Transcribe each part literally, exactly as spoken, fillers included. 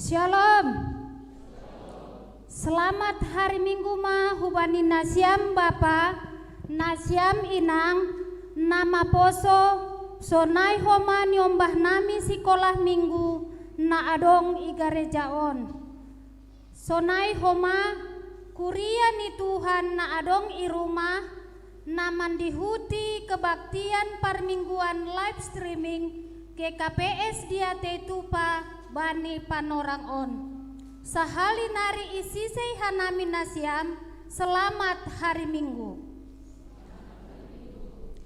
Shalom. Selamat hari Minggu ma hubani nasiam bapa, nasiam inang, na maposo, sonai homa niombah nami sikolah Minggu na adong i gareja on. Sonai homa kuria ni Tuhan na adong i rumah, na mandihuti kebaktian parmingguan live streaming G K P S Diatei Tupa bani panorang on. Sahali nari isisei hanami nasiam, selamat hari Minggu.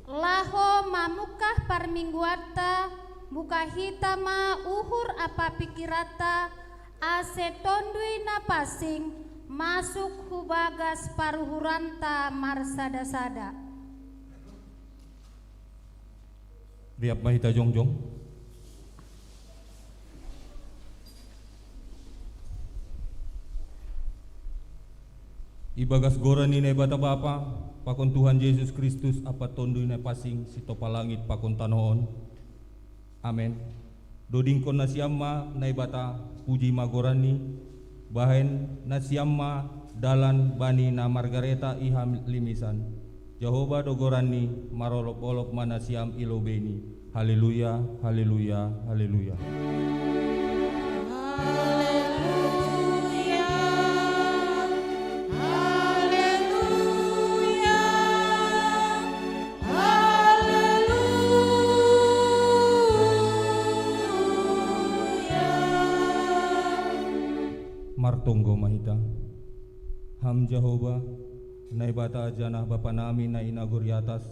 Laho mamungkah parmingguanta, buka hita ma uhur ampa pikiranta, ase Tonduy Napansing masuk hu bagas paruhuranta marsada-sada. Riap ma hita jongjong. Ibagas goran ni Naibata Bapa, pakon Tuhan Jesus Kristus ampa Tonduy Napansing, sitopa langit pakon tanoh on. Amen. Dodingkon nasiam ma Naibata, puji ma goranni, bahen nasiam ma dalan bani na margareta i halimisan. Jahowa do goranni, marolop-olop ma nasiam i lobeini. Haleluya, haleluya, haleluya. Haleluya, haleluya. Haleluya. Martonggo ma hita. Ham Jahowa, Naibata janah Bapa nami na i nagori atas,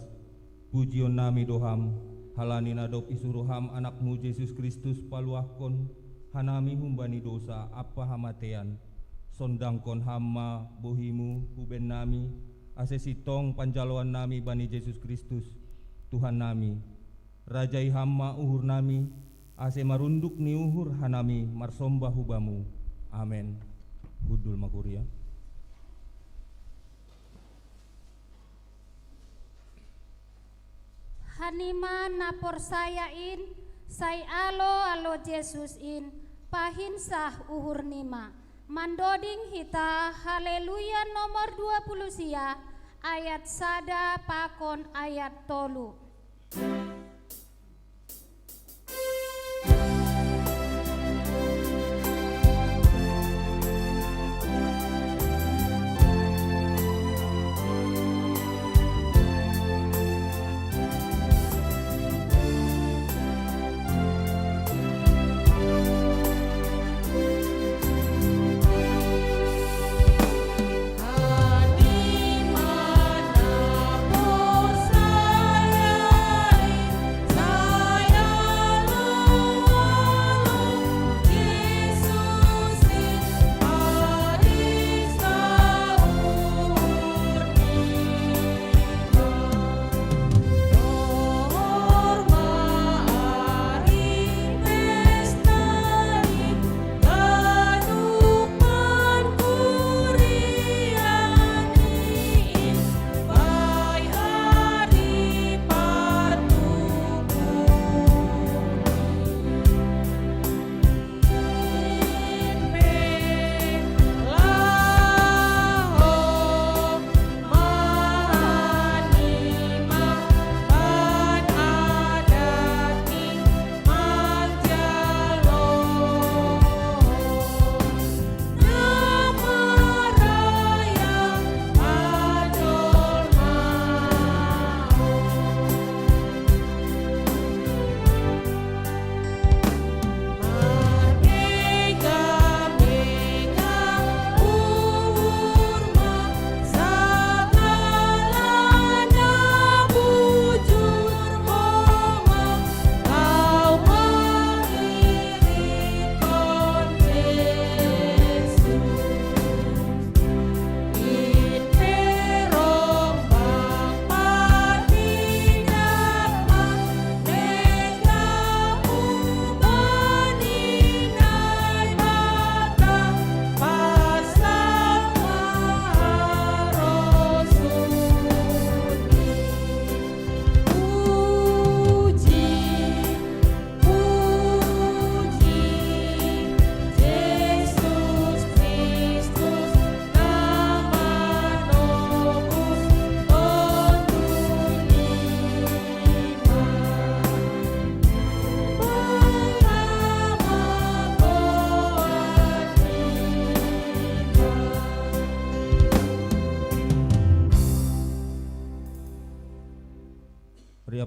pujion nami do Ham, halani na dob isuruh Ham Anakmu Jesus Kristus paluahkon hanami humbani dousa ampa hamatean. Sondangkon Ham ma bohimu hu bennami, ase sintong panjaloan nami bani Jesus Kristus, Tuhan nami. Rajai Ham ma uhur nami, ase marunduk ni uhur hanami marsombah hu Bamu. Amen. Hundul ma kuria. Hanima na porsaya in, sai alo-alo Jesus in, pahinsah uhur nima. Mandoding hita Haleluya nomor dua puluh sia, ayat sada pakon ayat tolu.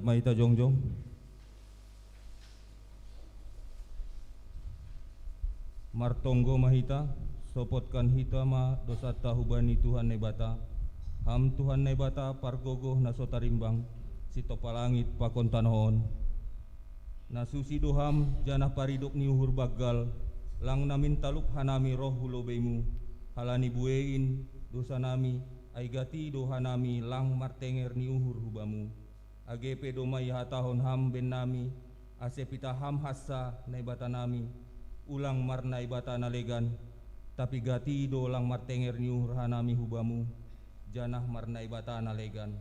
Mai ta jongjong. Martonggo ma hita, sopotkan hita ma dosanta hubani Tuhan Naibata. Ham Tuhan Naibata pargogoh na so tarimbang, sintompa langit pakon tanoh on. Na susi do Ham janah paridop ni uhur banggal, lang namin talup hanami roh hu lobei-Mu, halani buei in dosanami, ai gati do hanami lang martenger ni uhur hu Bamu. Age pe domma ihatahon Ham bennami, ase pitah Ham hansa Naibatanami, ulang marnaibata na legan, tapi gati do lang martenger ni uhur hanami hu Bamu, janah marnaibata na legan.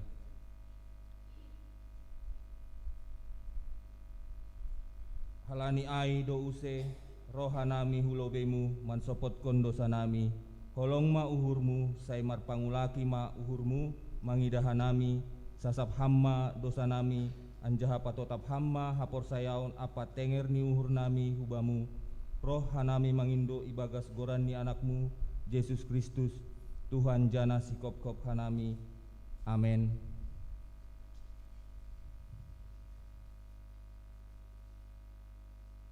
Halani ai do use roh hanami hu lobei-Mu mansopotkon dosanami. Holong ma uhur-Mu, sai marpangulaki ma uhur-Mu mangidah hanami, sasap Ham ma dosanami, anjaha patotap Ham ma haporsayaon ampa tenger ni uhurnami hu Bamu, roh hanami mangindo ibagas goran ni Anak-Mu, Jesus Kristus, Tuhan janah Sihopkop hanami. Amen.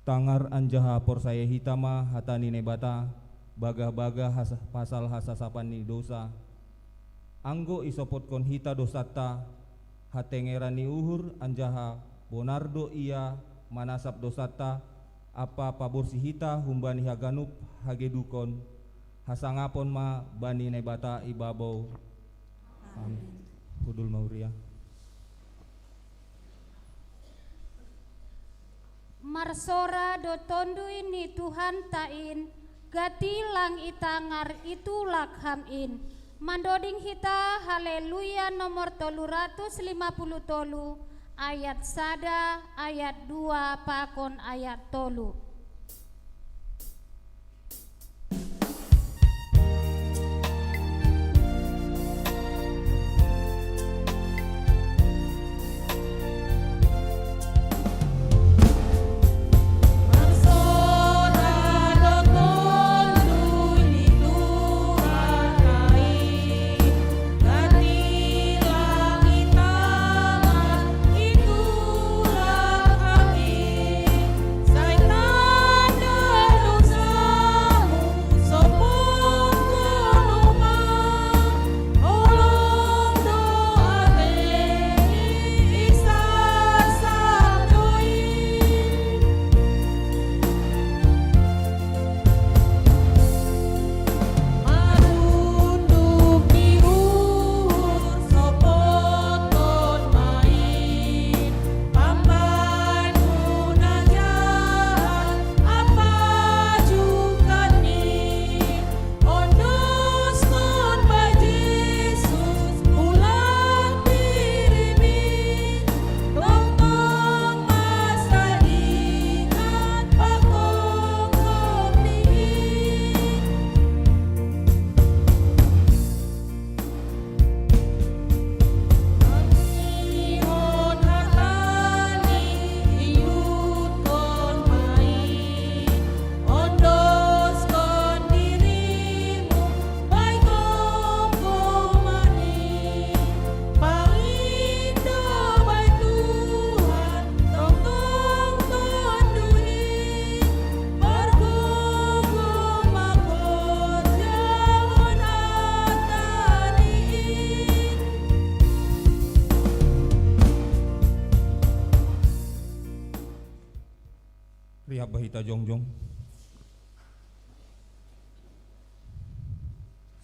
Tangar anjaha porsaya hita ma hata ni Naibata, bagah-bagah has-, pasal hasasapan ni dousa. Anggo isopotkon hita dousanta, hatengeran ni uhur anjaha bonar do Ia manasap dousanta, ampa paborsih hita humbani haganup hagedukon, hasangapon ma bani Naibata i babou. Amin. Hundul ma huria. Marsora do Tonduy ni Tuhanta in, gati lang itangar itulak Ham in. Mandoding hita Haleluya nomor tolu ratus lima puluh tolu, ayat sada, ayat dua, pakon ayat tolu. Rihap hita jongjong.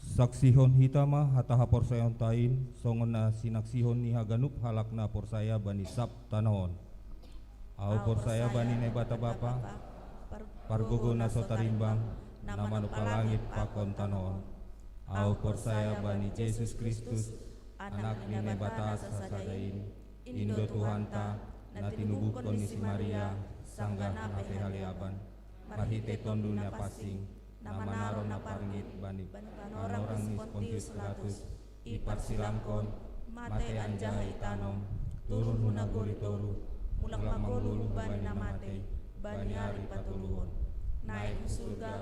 Saksihon hita ma hata haporsayaonta in, songon na sinaksihon ni haganup halak na porsaya bani sab tanoh on. Ahu porsaya bani Naibata Bapa, Pargogo na so tarimbang, na manompa langit pakon tanoh on. Ahu porsaya bani Jesus Kristus, Anak ni Naibata sasada in, in do Tuhanta, na tinubuhkon ni si Maria, sanggah na pe haleaban, marhitei Tonduy Napansing, na manaron na parngit bani panorang ni Pontius Pilatus, iparsilangkon, mate anjaha itanom, turun hu nagori toruh, mulak mangolu bani na matei, bani ari patoluhon. Naeng hu surga,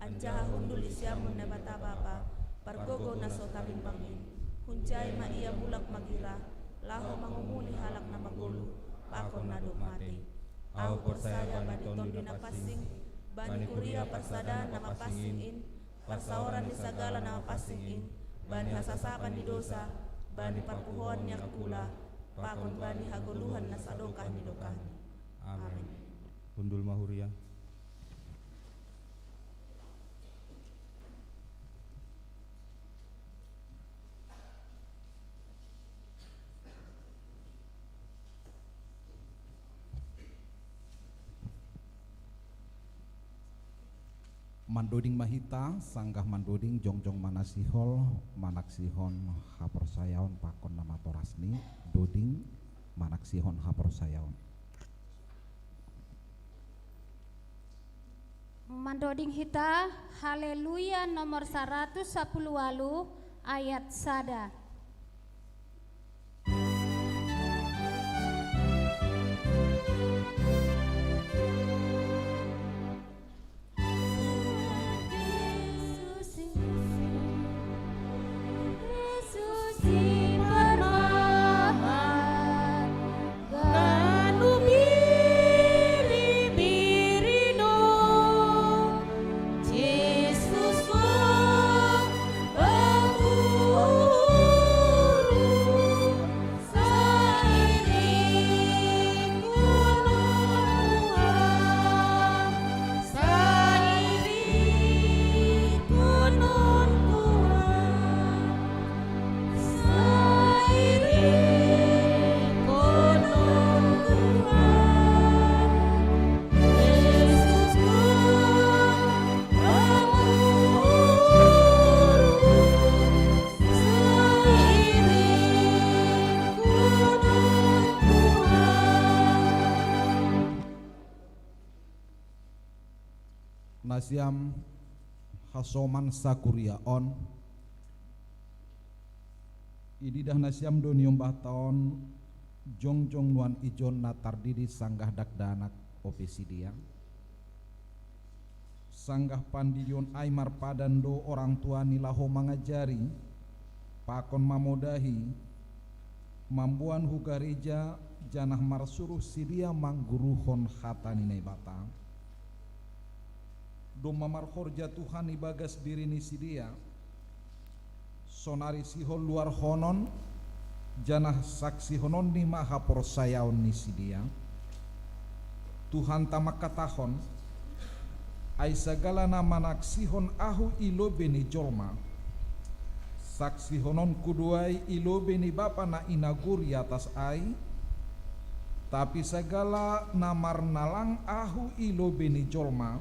anjaha hundul di siamun Naibata Bapa, Pargogo na so tarimbang in. Hunjai ma Ia mulak magira, laho mangumuli halak na magoluh, pakon na dob matei. Ahu porsaya bani Tonduy Napansing, bani kuria parsadaan na mapansing in, parsaoran ni sagala na mapansing in, bani hasasapan ni dousa, bani parpuhoon ni angkula, pakon bani hagoluhan na sadokah ni dokahni. Amen. Hundul ma huria. Mandoding ma hita, sanggah mandoding jongjong ma na sihol manaksihon haporsayaon pakon na matorasni, doding manaksihon haporsayaon. Mandoding hita, Haleluya nomor saratus sapuluh walu, ayat sada. Nasiam hasoman sakuria on, ididah nasiam do niombah taon jongjong nuan ijon na tardidi sanggah dakdanak O P C D-a. Sanggah pandidion ai marpadan do orang tua ni laho mangajari, pakon mamodahi, mamboan hu gareja, janah marsuruh sidea mangguruhon hata ni Naibata. Domma marhorja Tuhan ibagas diri ni sidea, sonari sihol luarhonon, janah saksihononni ma haporsayaon ni sidea. Tuhanta mangkatahon, ai sagala na manaksihon ahu i lobei ni jolma, saksihononku do ai i lobei ni Bapa na i nagori atas ai, tapi sagala na marnalang ahu i lobei ni jolma,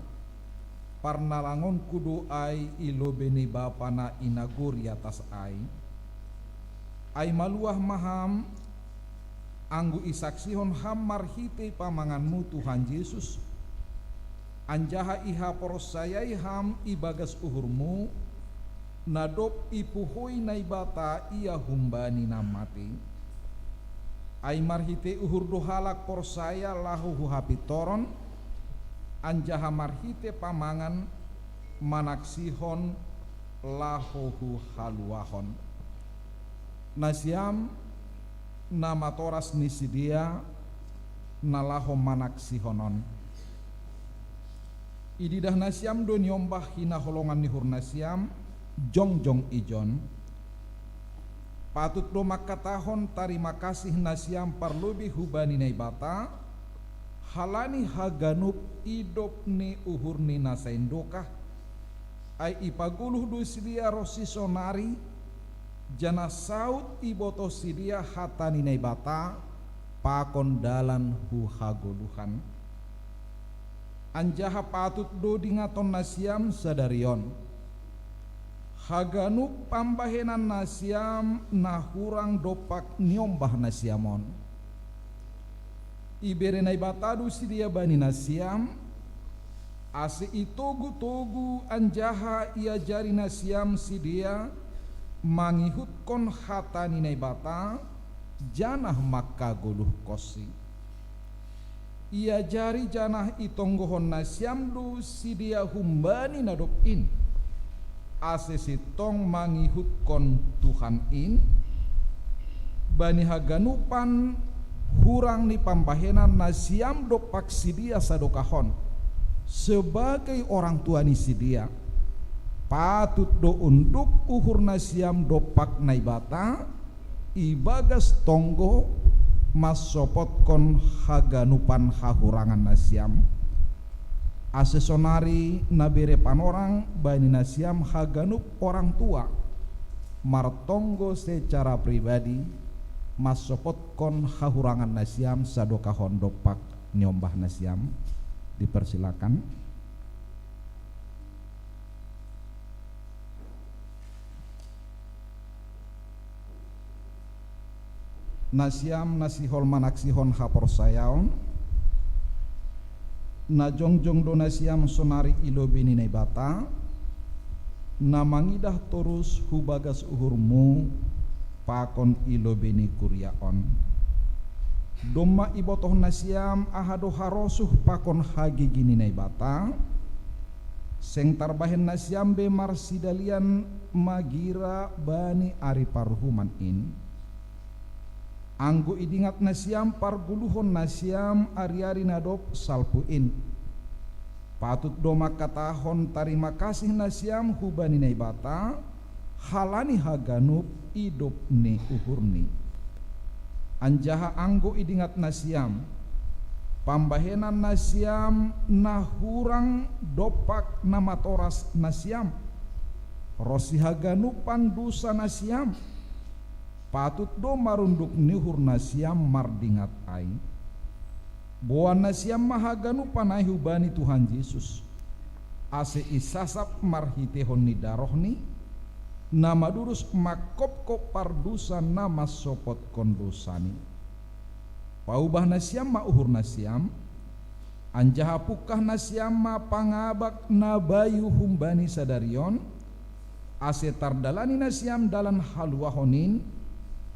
parnalangonku do ai i lobei ni Bapa na i nagori atas ai. Ai maluah ma ham, anggo isaksihon ham marhitei pamanganmu Tuhan Jesus, anjaha ihaporsayai ham ibagas uhurmu, na dob ipuhoi Naibata ia humbani na matei. Ai marhitei uhur do halak porsaya laho hu hapintoron, anjaha marhitei pamangan manaksihon laho hu haluahon. Nasiam na matoras ni sidea na laho manaksihon on. Ididah nasiam do niombah hinaholongan ni uhur nasiam jongjong ijon. Patut do mangkatahon tarima kasih nasiam parlobei hubani Naibata, halani haganup idop ni uhurni na saindokah, ai ipagoluh do sidea ronsi sonari, janah saut ibotoh sidea hata ni Naibata, pakon dalan hu hagoluhan. Anjaha patut do dingaton nasiam sadari on haganup pambahenan nasiam na hurang dompak niombah nasiam on. Ibere Naibata do sidea bani nasiam, ase itogu-togu anjaha iajari nasiam sidea mangihutkon hata ni Naibata, janah mangkagoluhkonsi. Iajari janah itonggohon nasiam do sidea humbani na dob in, ase sintong mangihutkon Tuhan in, bani haganupan hurang ni pambahenan nasiam dompak sidia sadokahon, sebagai orang tua ni sidia, patut do unduk uhur nasiam dompak Naibata, ibagas tonggo mansopotkon haganupan hahurangan nasiam. Ase sonari na bere panorang bani nasiam haganup orang tua, martonggo secara pribadi, mansopotkon hahurangan nasiam sadokahon dompak niombah nasiam. Dipersilakan. Nasiam na sihol manaksihon haporsayaon, na jongjong do nasiam sonari i lobei ni Naibata, na mangidah torus hu bagas uhurmu pakon i lobei ni kuria on. Domma ibotoh nasiam aha do harosuh pakon hagigi ni Naibata, seng tarbahen nasiam be marsidalian magira bani ari paruhuman in. Anggo idingat nasiam pargoluhon nasiam ari-ari na dob salpu in, patut do mangkatahon tarima kasih nasiam hubani Naibata, halani haganup idop ni uhurni. Anjaha anggo idingat nasiam pambahenan nasiam na hurang dompak na matoras nasiam, ronsi haganupan dosa nasiam, patut do marunduk ni uhur nasiam mardingat ai. Boan nasiam ma haganupan ai hubani Tuhan Jesus, ase isasap marhiteihon ni darohni, na madurus mangkopkop pardosa na mansopotkon dosani. Paubah nasiam ma uhur nasiam, anjaha pungkah nasiam ma pangabak na bayu humbani sadari on, ase tardalani nasiam dalan haluahon in,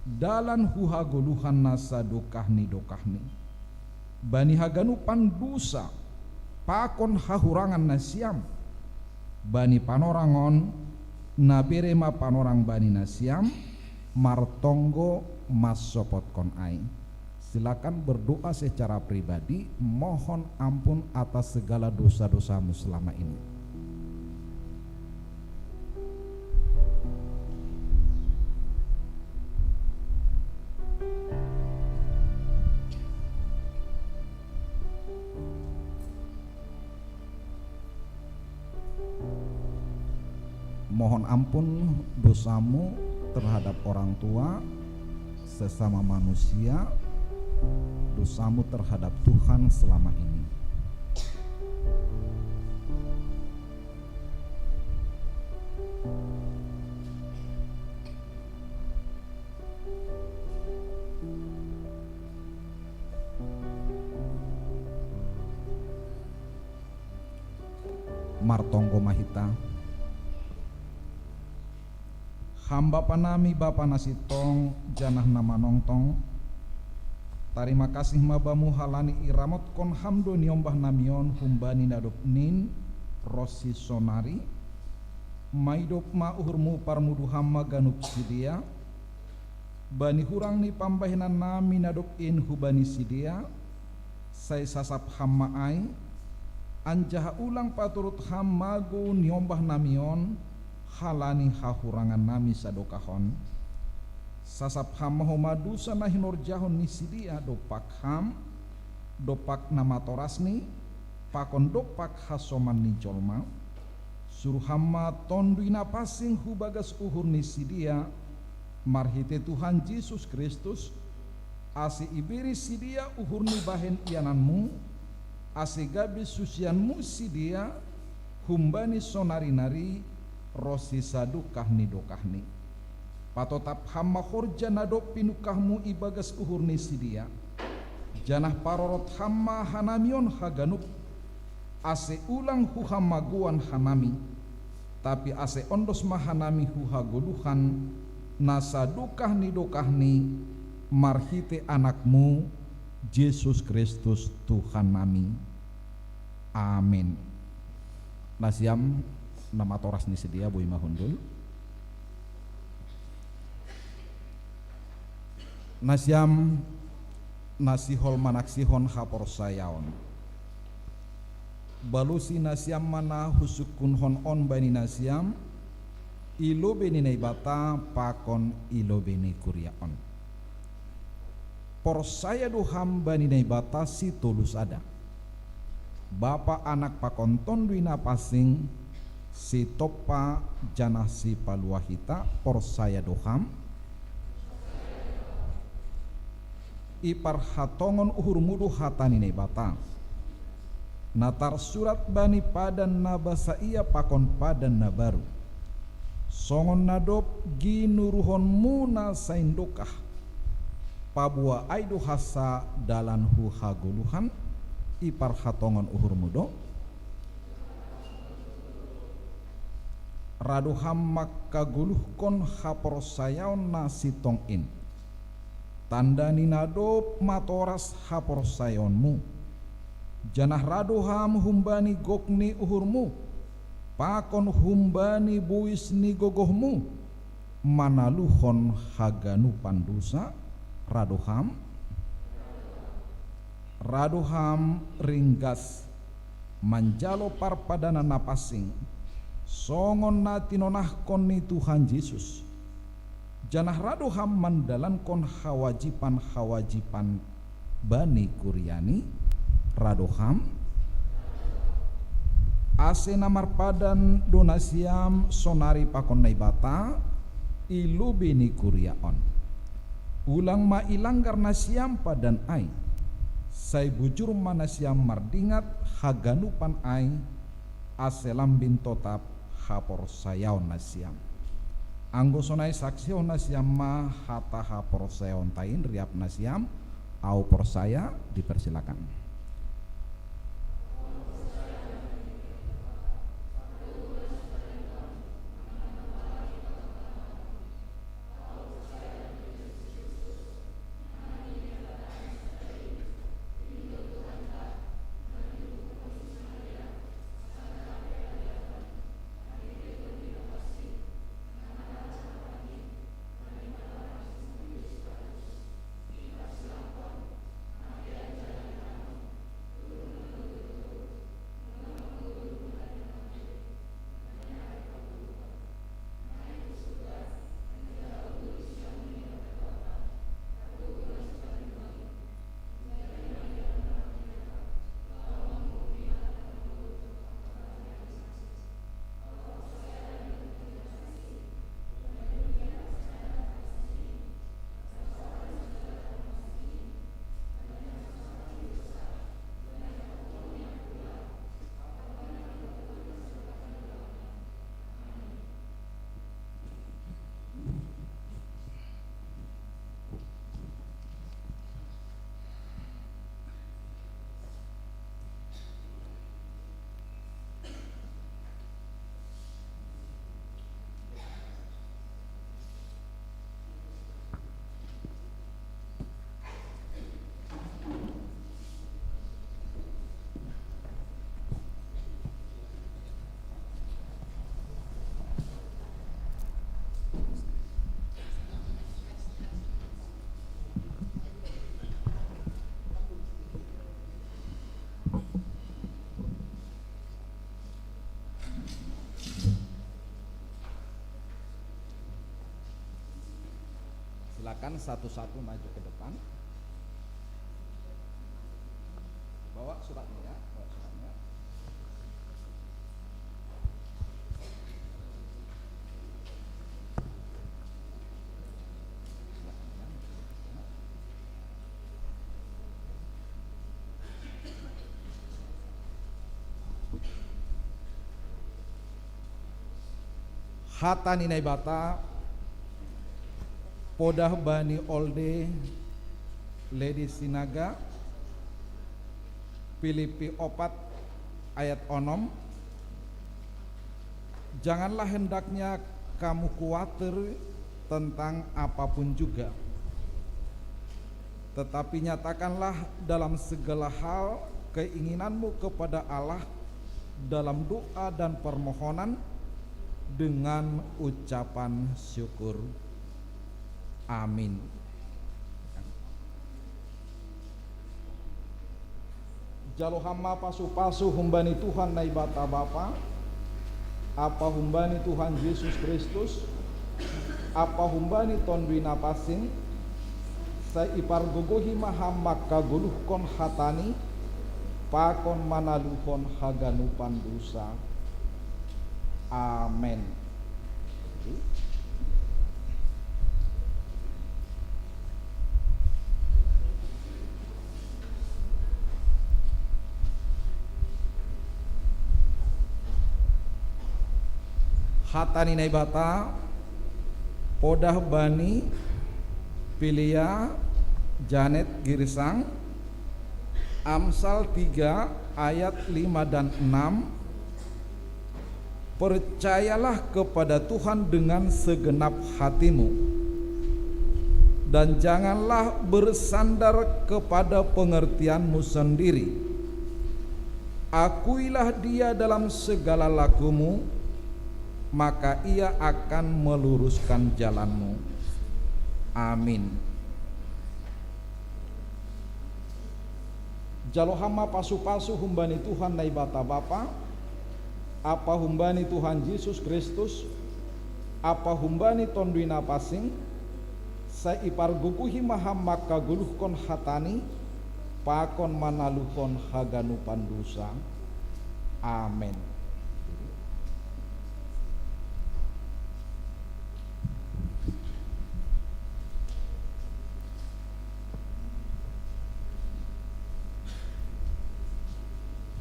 dalan hu hagoluhan na sadokah ni dokahni. Bani haganupan dosa pakon hahurangan nasiam, bani panorang on, na bere ma panorang bani nasiam, martonggo mansopotkon ai. Silakan berdoa secara pribadi, mohon ampun atas segala dosa-dosamu selama ini. Mohon ampun dosamu terhadap orang tua, sesama manusia, dosamu terhadap Tuhan selama ini. Martonggo ma hita. Ham Bapa nami, Bapa na sintong, janah na manongtong, tarima kasih ma Bamu halani iramotkon Ham do niombah nami on humbani na dob nin ronsi sonari. Maidop ma uhurmu parmudu Ham ma ganup sidea, bani hurang ni pambahenan nami na dob in hubani sidea, sai sasap Ham ma ai, anjaha ulang paturut Ham magou niombah nami on halani hahurangan nami sadokah on. Sasap Ham ma homa dosa na hinorjahon ni sidea dompak Ham, dompak na matorasni, pakon dompak hasoman ni jolma. Suruh Ham ma Tonduy Napansing hu bagas uhur ni sidea, marhitei Tuhan Jesus Kristus, ase ibere sidea uhur ni bahen iananmu, ase gabe susianmu sidea, humbani sonari nari ronsi sadokah ni dokahni. Patotap Ham ma horja na dob pinungkahmu ibagas uhur ni sidea, janah parorot Ham ma hanami on haganup, ase ulang hu hamagouan hanami, tapi ase ondos ma hanami hu hagoluhan na sadokah ni dokahni, marhitei Anakmu, Jesus Kristus Tuhan nami. Amin. Nasiam na matoras ni sidea boi ma hundul. Nasiam Na sihol manaksihon haporsayaon. Balusi nasiam ma na husungkunhon on bani nasiam, i lobei ni Naibata pakon i lobei ni kuria on. Porsaya do ham bani Naibata sitolu sada, Bapa, Anak pakon Tonduy Napansing, sitompa janah sipalua hita, porsaya do ham? Iparhatongon uhurmu do hata ni Naibata, na tarsurat bani Padan na basaia pakon Padan na baru. Songon na dob ginuruhonmu na saindokah, paboa ai do hansa dalan hu hagoluhan, iparhatongon uhurmu do? Ra do ham mangkagoluhkon haporsayaon na sintong in. Tanda ni na dob matoras haporsayaonmu. Janah ra do ham humbani gok ni uhurmu, pakon humbani buis ni gogohmu, manaluhon haganupan dousa? Ra do ham? Ra do ham ringgas manjalo parpadanan na pansing, songon na tinonahkon ni Tuhan Jesus? Janah ra do ham mandalankon hawajipan-hawajipan bani kuria-Ni? Ra do ham? Ase na marpadan do nasiam sonari pakon Naibata, i lobei ni kuria on. Ulang ma ilanggar nasiam padan ai, sai bujur ma nasiam mardingat haganupan ai, ase lambin totap haporsayaon nasiam. Anggo sonai saksihon nasiam ma hata haporsayaonta in, riap nasiam, au porsaya, dipersilakan. Silakan satu-satu maju ke depan. Bawa suratnya, ya, bawa suratnya. Hata ni Naibata podah bani Olde Lady Sinaga, Pilipi opat ayat onom. Janganlah hendaknya kamu khawatir tentang apapun juga, tetapi nyatakanlah dalam segala hal keinginanmu kepada Allah dalam doa dan permohonan dengan ucapan syukur. Amin. Jalo hama pasu-pasu humbani Tuhan Naibata Bapa, apa humbani Tuhan Yesus Kristus, apa humbani Tondui Napasin, sai ipargogohi ma ham mangkagoluhkon hatani, pakon manaluhon haganupan dusa. Amen. Hata ni Naibata podah bani Pilia Janet Girsang, Amsal tiga ayat lima dan enam. Percayalah kepada Tuhan dengan segenap hatimu, dan janganlah bersandar kepada pengertianmu sendiri. Akuilah Dia dalam segala lakumu, maka Ia akan meluruskan jalanmu. Amin. Jalo hama pasu-pasu humbani Tuhan Naibata Bapa, apa humbani Tuhan Yesus Kristus, apa humbani Tondui Napasin, sai ipargogohi ma ham mangkagoluhkon hatani, pakon manaluhon haganupan dusa. Amen.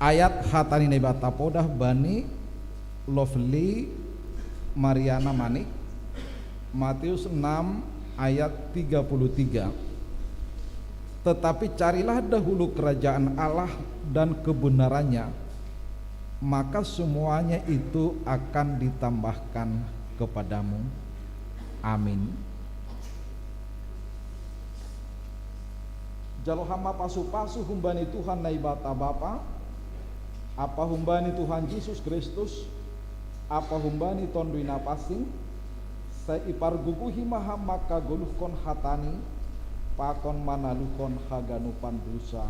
Ayat hata ni Naibata podah bani Lovely Mariana Manik, Matius enam ayat tiga puluh tiga. Tetapi carilah dahulu kerajaan Allah dan kebenarannya, maka semuanya itu akan ditambahkan kepadamu. Amin. Jalo hama pasu-pasu humbani Tuhan Naibata Bapa, apa humbani Tuhan Yesus Kristus, apa humbani Tondui Napasin, sai ipargogohi ma ham mangkagoluhkon hatani, pakon manaluhon haganupan dusa.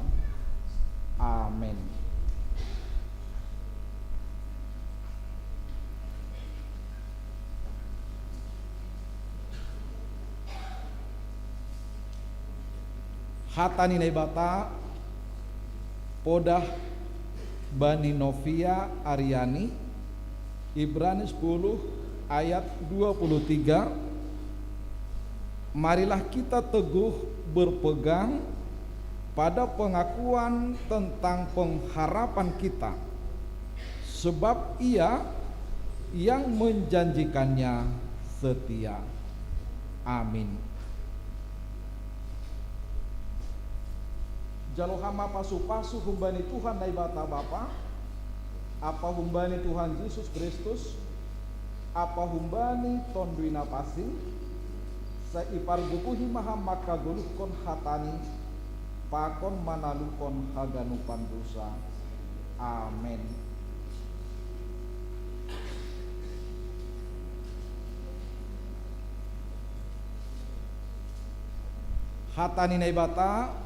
Amen. Hata ni Naibata podah bani Novia Ariani, Ibrani sepuluh ayat dua puluh tiga. Marilah kita teguh berpegang pada pengakuan tentang pengharapan kita, sebab Ia yang menjanjikannya setia. Amin. Jalo hama pasu-pasu humbani Tuhan Naibata Bapa, apa humbani Tuhan Yesus Kristus, apa humbani Tondui Napasin, sai ipargogohi ma ham mangkagoluhkon hatani, pakon manaluhon haganupan dusa. Amen. Hata ni Naibata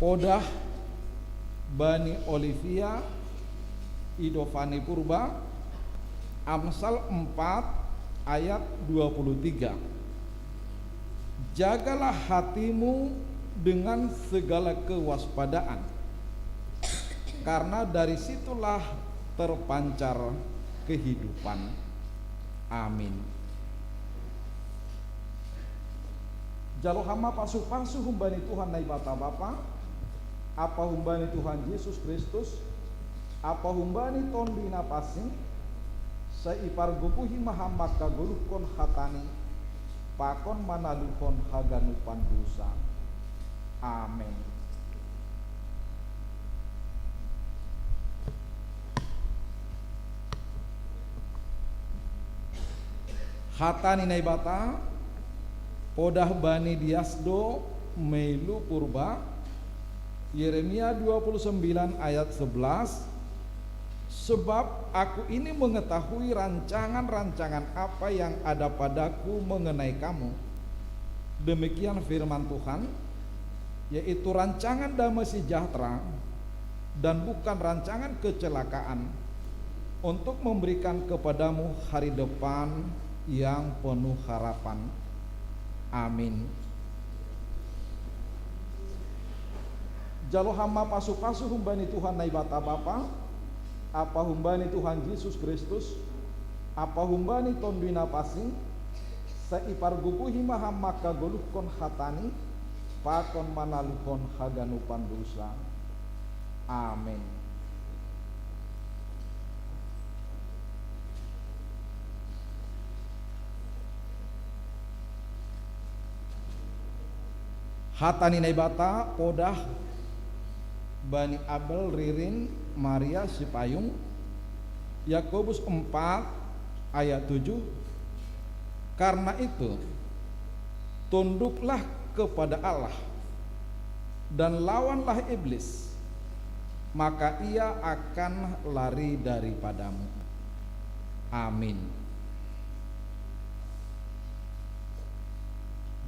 podah bani Olivia Idovani Purba, Amsal empat ayat dua puluh tiga. Jagalah hatimu dengan segala kewaspadaan, karena dari situlah terpancar kehidupan. Amin. Jalo hama pasu-pasu humbani Tuhan Naibata Bapa, apa humbani Tuhan Yesus Kristus, apa humbani Tondui Napasin, sai ipargogohi ma ham mangkagoluhkon hatani, pakon manaluhon haganupan dusa. Amen. Hata ni Naibata podah bani Diasdo Meilu Purba, Yeremia dua puluh sembilan ayat sebelas. Sebab Aku ini mengetahui rancangan-rancangan apa yang ada padaku mengenai kamu. Demikian firman Tuhan, yaitu rancangan damai sejahtera, dan bukan rancangan kecelakaan, untuk memberikan kepadamu hari depan yang penuh harapan. Amin. Jalo hama pasu-pasu humbani Tuhan Naibata Bapa, apa humbani Tuhan Yesus Kristus, apa humbani Tonduy Napasing, sai parguguhi ma hama kagoluhkon hatani, pakon manaluhon haganupan dosa. Amin. Hata ni Naibata podah bani Abel, Ririn, Maria, Sipayung, Yakobus empat ayat tujuh. Karena itu, tunduklah kepada Allah dan lawanlah iblis, maka ia akan lari daripadamu. Amin.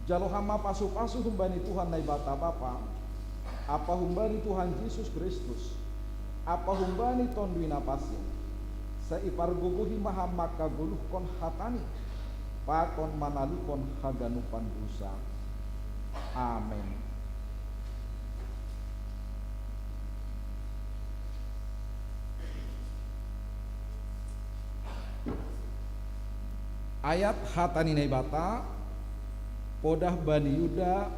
Jalo hama pasu-pasu humbani Tuhan Naibata Bapa, apa humbani Tuhan Yesus Kristus, apa humbani Tonduy Napasing, sai parguguhi ma hama kagoluhkon hatani, pakon manaluhon haganupan dosa. Amin. Ayat hata ni Naibata podah bani Yuda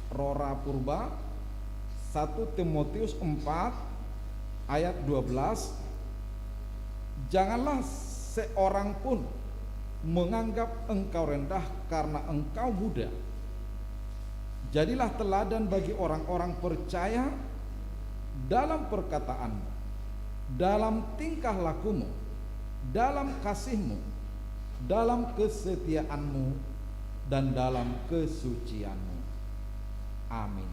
rora Purba, satu Timotius empat ayat dua belas. Janganlah seorang pun menganggap engkau rendah karena engkau muda. Jadilah teladan bagi orang-orang percaya dalam perkataanmu, dalam tingkah lakumu, dalam kasihmu, dalam kesetiaanmu, dan dalam kesucianmu. Amin.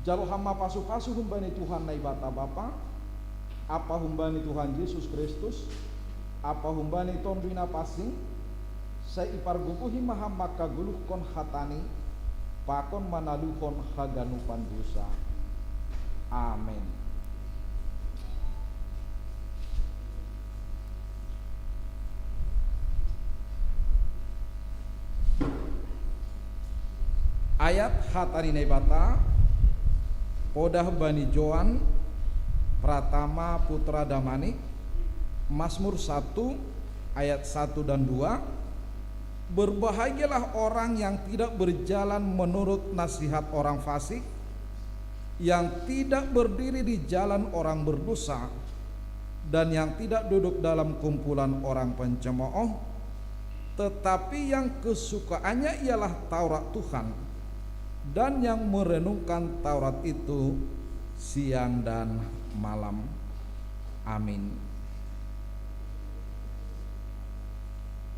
Jalo hama pasu-pasu humbani Tuhan Naibata Bapa, apa humbani Tuhan Yesus Kristus, apa humbani Tonduy Napasing, sai parguguhi ma hama kagoluhkon hatani, pakon manaluhon haganupan dosa. Amin. Ayat hata ni Naibata podah bani Joan Pratama Putra Damanik, Mazmur satu ayat satu dan dua. Berbahagialah orang yang tidak berjalan menurut nasihat orang fasik, yang tidak berdiri di jalan orang berdosa, dan yang tidak duduk dalam kumpulan orang pencemooh, tetapi yang kesukaannya ialah Taurat Tuhan, dan yang merenungkan Taurat itu siang dan malam. Amin.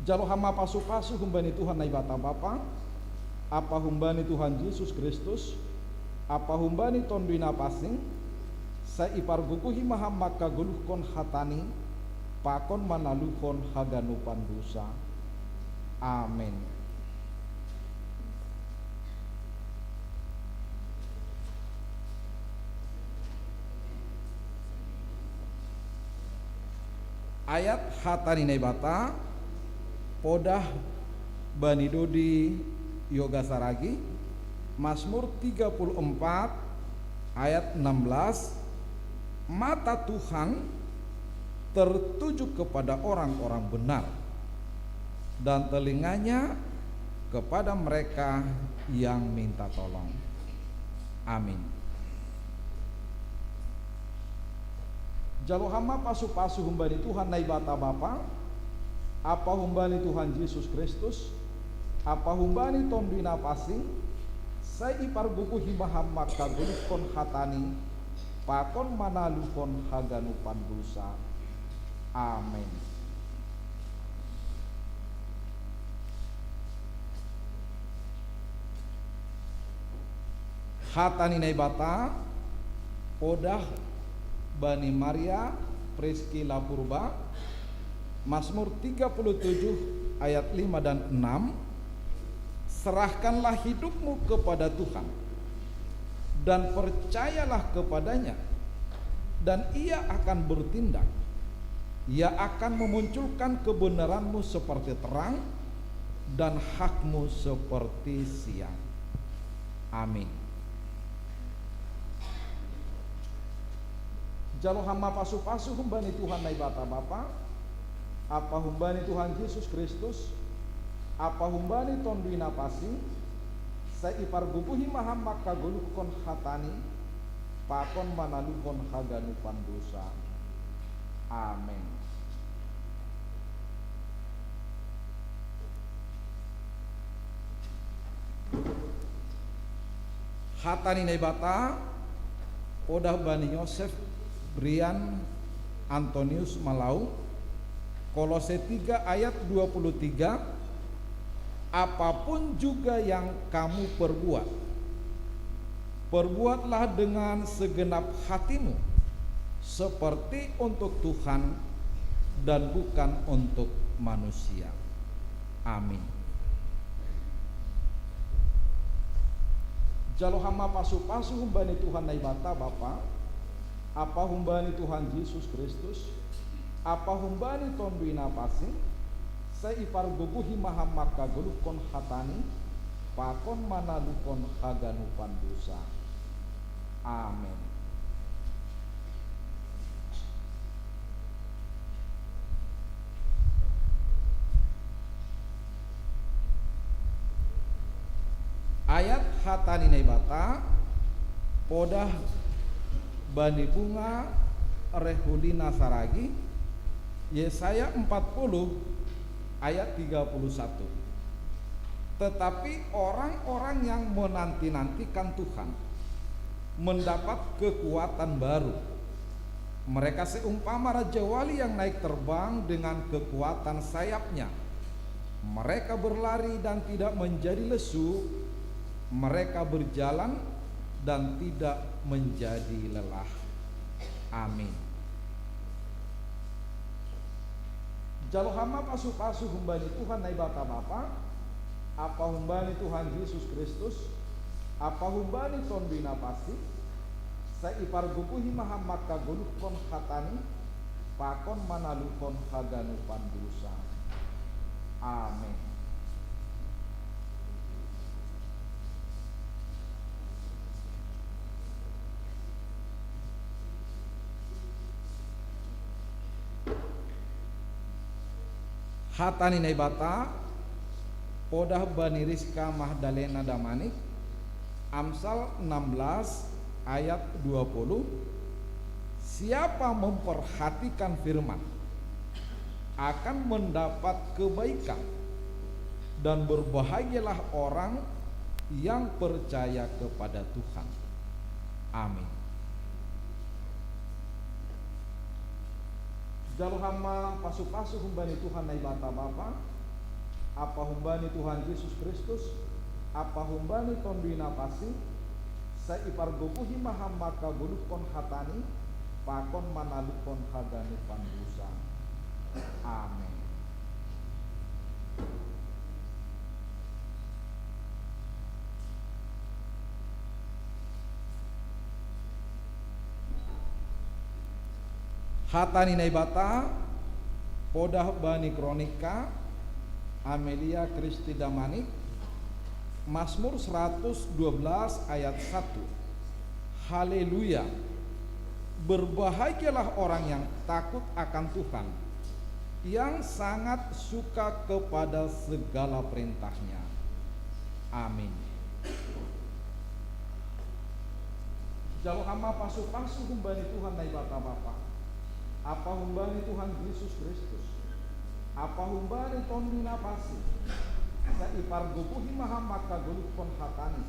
Jalo hama pasu-pasu humbani Tuhan Naibata Bapa, apa humbani Tuhan Yesus Kristus, apa humbani Tonduy Napasing, sai parguguhi ma hama kagoluhkon hatani, pakon manaluhon haganupan dosa. Amin. Ayat hata ni Naibata podah bani Dodi Yoga Saragi, Mazmur tiga puluh empat ayat enam belas. Mata Tuhan tertuju kepada orang-orang benar, dan telinganya kepada mereka yang minta tolong. Amin. Jalo hama pasu-pasu humbani Tuhan Naibata Bapa, apa humbani Tuhan Yesus Kristus, apa humbani Tonduy Napasing, sai parguguhi ma hama kagoluhkon hatani, pakon manaluhon haganupan dosa. Amin. Hata ni Naibata podah bani Maria Priskila Purba, Mazmur tiga puluh tujuh ayat lima dan enam. Serahkanlah hidupmu kepada Tuhan, dan percayalah kepada-Nya, dan Ia akan bertindak. Ia akan memunculkan kebenaran-Mu seperti terang, dan hak-Mu seperti siang. Amin. Jalo hama pasu-pasu humbani Tuhan Naibata Bapa, apa humbani Tuhan Yesus Kristus, apa humbani Tonduy Napasi, sai ipargogohi ma ham mangkagoluhkon hata-Ni, pakon manaluhon haganupan dosa. Amin. Hata ni Naibata podah bani Yosef Brian Antonius Malau, Kolose tiga ayat dua puluh tiga, "Apapun juga yang kamu perbuat, perbuatlah dengan segenap hatimu, seperti untuk Tuhan dan bukan untuk manusia." Amin. Jalo hama pasu-pasu humbani Tuhan Naibata Bapa, apa humbani Tuhan Yesus Kristus, apa humbani Tonduy Napasi, sai ipargogohi ma ham mangkagoluhkon hata-Ni, pakon manaluhon haganupan dosa. Amin. Ayat hata ni Naibata podah bani Bunga Rehulina Saragi, Yesaya empat puluh ayat tiga puluh satu. Tetapi orang-orang yang menanti-nantikan Tuhan mendapat kekuatan baru. Mereka seumpama raja wali yang naik terbang dengan kekuatan sayapnya. Mereka berlari dan tidak menjadi lesu, mereka berjalan dan tidak menjadi lelah. Amin. Jalo hama pasu-pasu humbani Tuhan Naibata Bapa, apa humbani Tuhan Yesus Kristus, apa humbani Tonduy Napasi, sai ipargogohi ma ham mangkagoluhkon hata-Ni, pakon manaluhon haganupan dosa. Amin. Hata ni Naibata podah bani Rizka Magdalena Damanik, Amsal enam belas ayat dua puluh, "Siapa memperhatikan firman akan mendapat kebaikan, dan berbahagialah orang yang percaya kepada Tuhan." Amin. Jalo hama pasu-pasu humbani Tuhan Naibata Bapa, apa humbani Tuhan Yesus Kristus, apa humbani Tonduy Napasi, sai ipargogohi ma ham mangkagoluhkon hata-Ni, pakon manaluhon haganupan dosa. Amin. Hata ni Naibata podah bani Kronika Amelia Kristi Damanik, Mazmur seratus dua belas ayat satu. Haleluya. Berbahagialah orang yang takut akan Tuhan, yang sangat suka kepada segala perintah-Nya. Amin. Jalo hama pasu-pasu humbani Tuhan Naibata Bapa, apa humbani Tuhan Yesus Kristus, apa humbani Tonduy Napasi, sai ipargogohi ma ham mangkagoluhkon hata-Ni,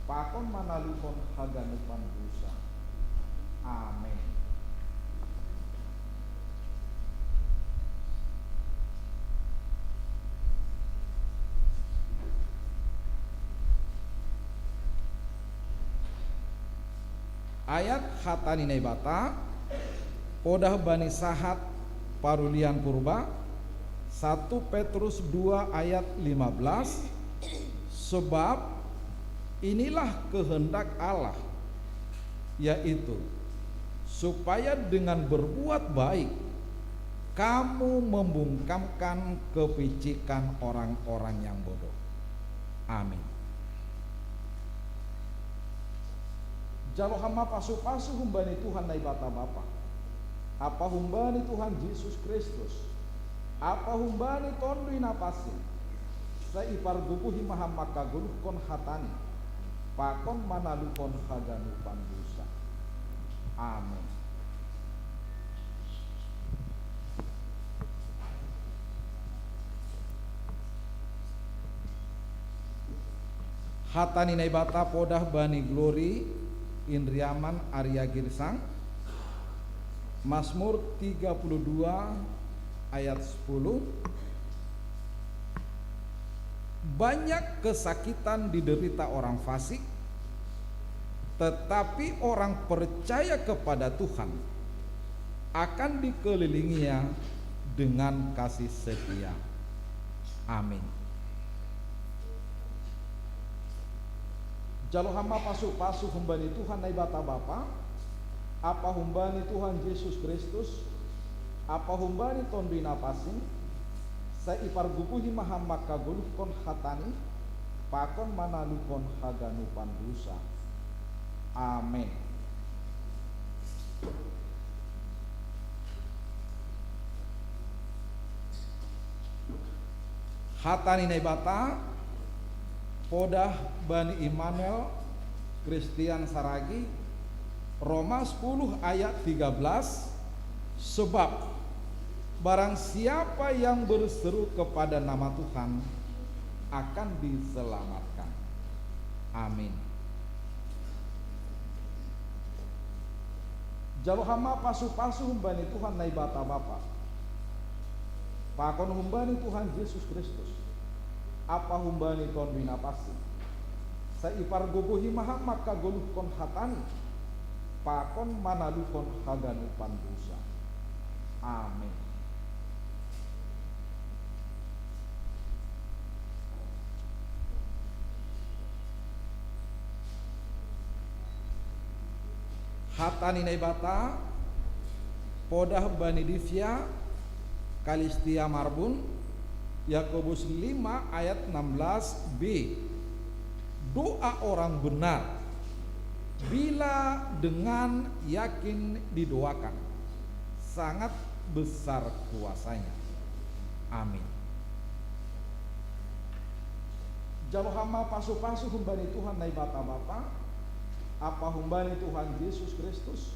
pakon manaluhon haganupan dosa. Amin. Ayat hata ni Naibata podah bani sahat Parulian Purba, satu Petrus dua ayat lima belas, "Sebab inilah kehendak Allah, yaitu supaya dengan berbuat baik kamu membungkamkan kepicikan orang-orang yang bodoh. Amin. Jalo hama pasu-pasu humbani Tuhan Naibata Bapa, apa humbani Tuhan Yesus Kristus, apa humbani Tonduy Napasin, sai parguguhi ma hama kagoluhkon hatani, pakon manaluhon haganupan dusa. Amin. Hata ni Naibata podah bani Glory Indriaman Arya Girsang, Mazmur tiga puluh dua ayat sepuluh. Banyak kesakitan diderita orang fasik, tetapi orang percaya kepada Tuhan akan dikelilinginya dengan kasih setia. Amin. Jalo hama pasu-pasu humbani Tuhan Naibata Bapa, apa humbani Tuhan Yesus Kristus, apa humbani Tonduy Napasin, sai iparguguhi ma hama kagoluhkon hatani, pakon manaluhon haganupan dusa. Amin. Hata ni Naibata podah bani Immanuel Christian Saragi, Roma sepuluh ayat tiga belas. Sebab barang siapa yang berseru kepada nama Tuhan akan diselamatkan. Amin. Jalo hama pasu-pasu humbani Tuhan Naibata Bapa, pakon humbani Tuhan Yesus Kristus, apa humbani Tonduy Napasin, sai iparguguhi ma hama kagoluhkon hatani, pakon manaluhon haganupan dusa. Amin. Hata ni Naibata podah bani Divya Kalistia Marbun, Yakobus lima ayat enam belas b. Doa orang benar bila dengan yakin didoakan, sangat besar kuasanya. Amin. Jalo hama pasu-pasu humbani Tuhan Naibata Bapa, apa humbani Tuhan Yesus Kristus,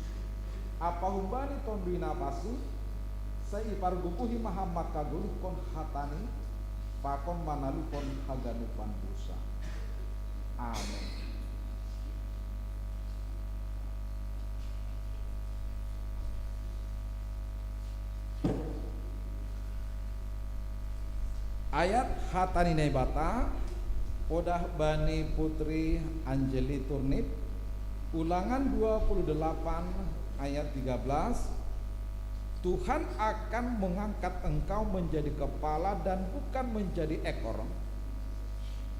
apa humbani Tonduy Napasin, sai iparguguhi ma hama kagoluhkon hatani, pakon manaluhon haganupan dusa. Amin. Ayat hata ni Naibata podah bani Putri Angeli Turnip, Ulangan dua puluh delapan ayat tiga belas. Tuhan akan mengangkat engkau menjadi kepala dan bukan menjadi ekor.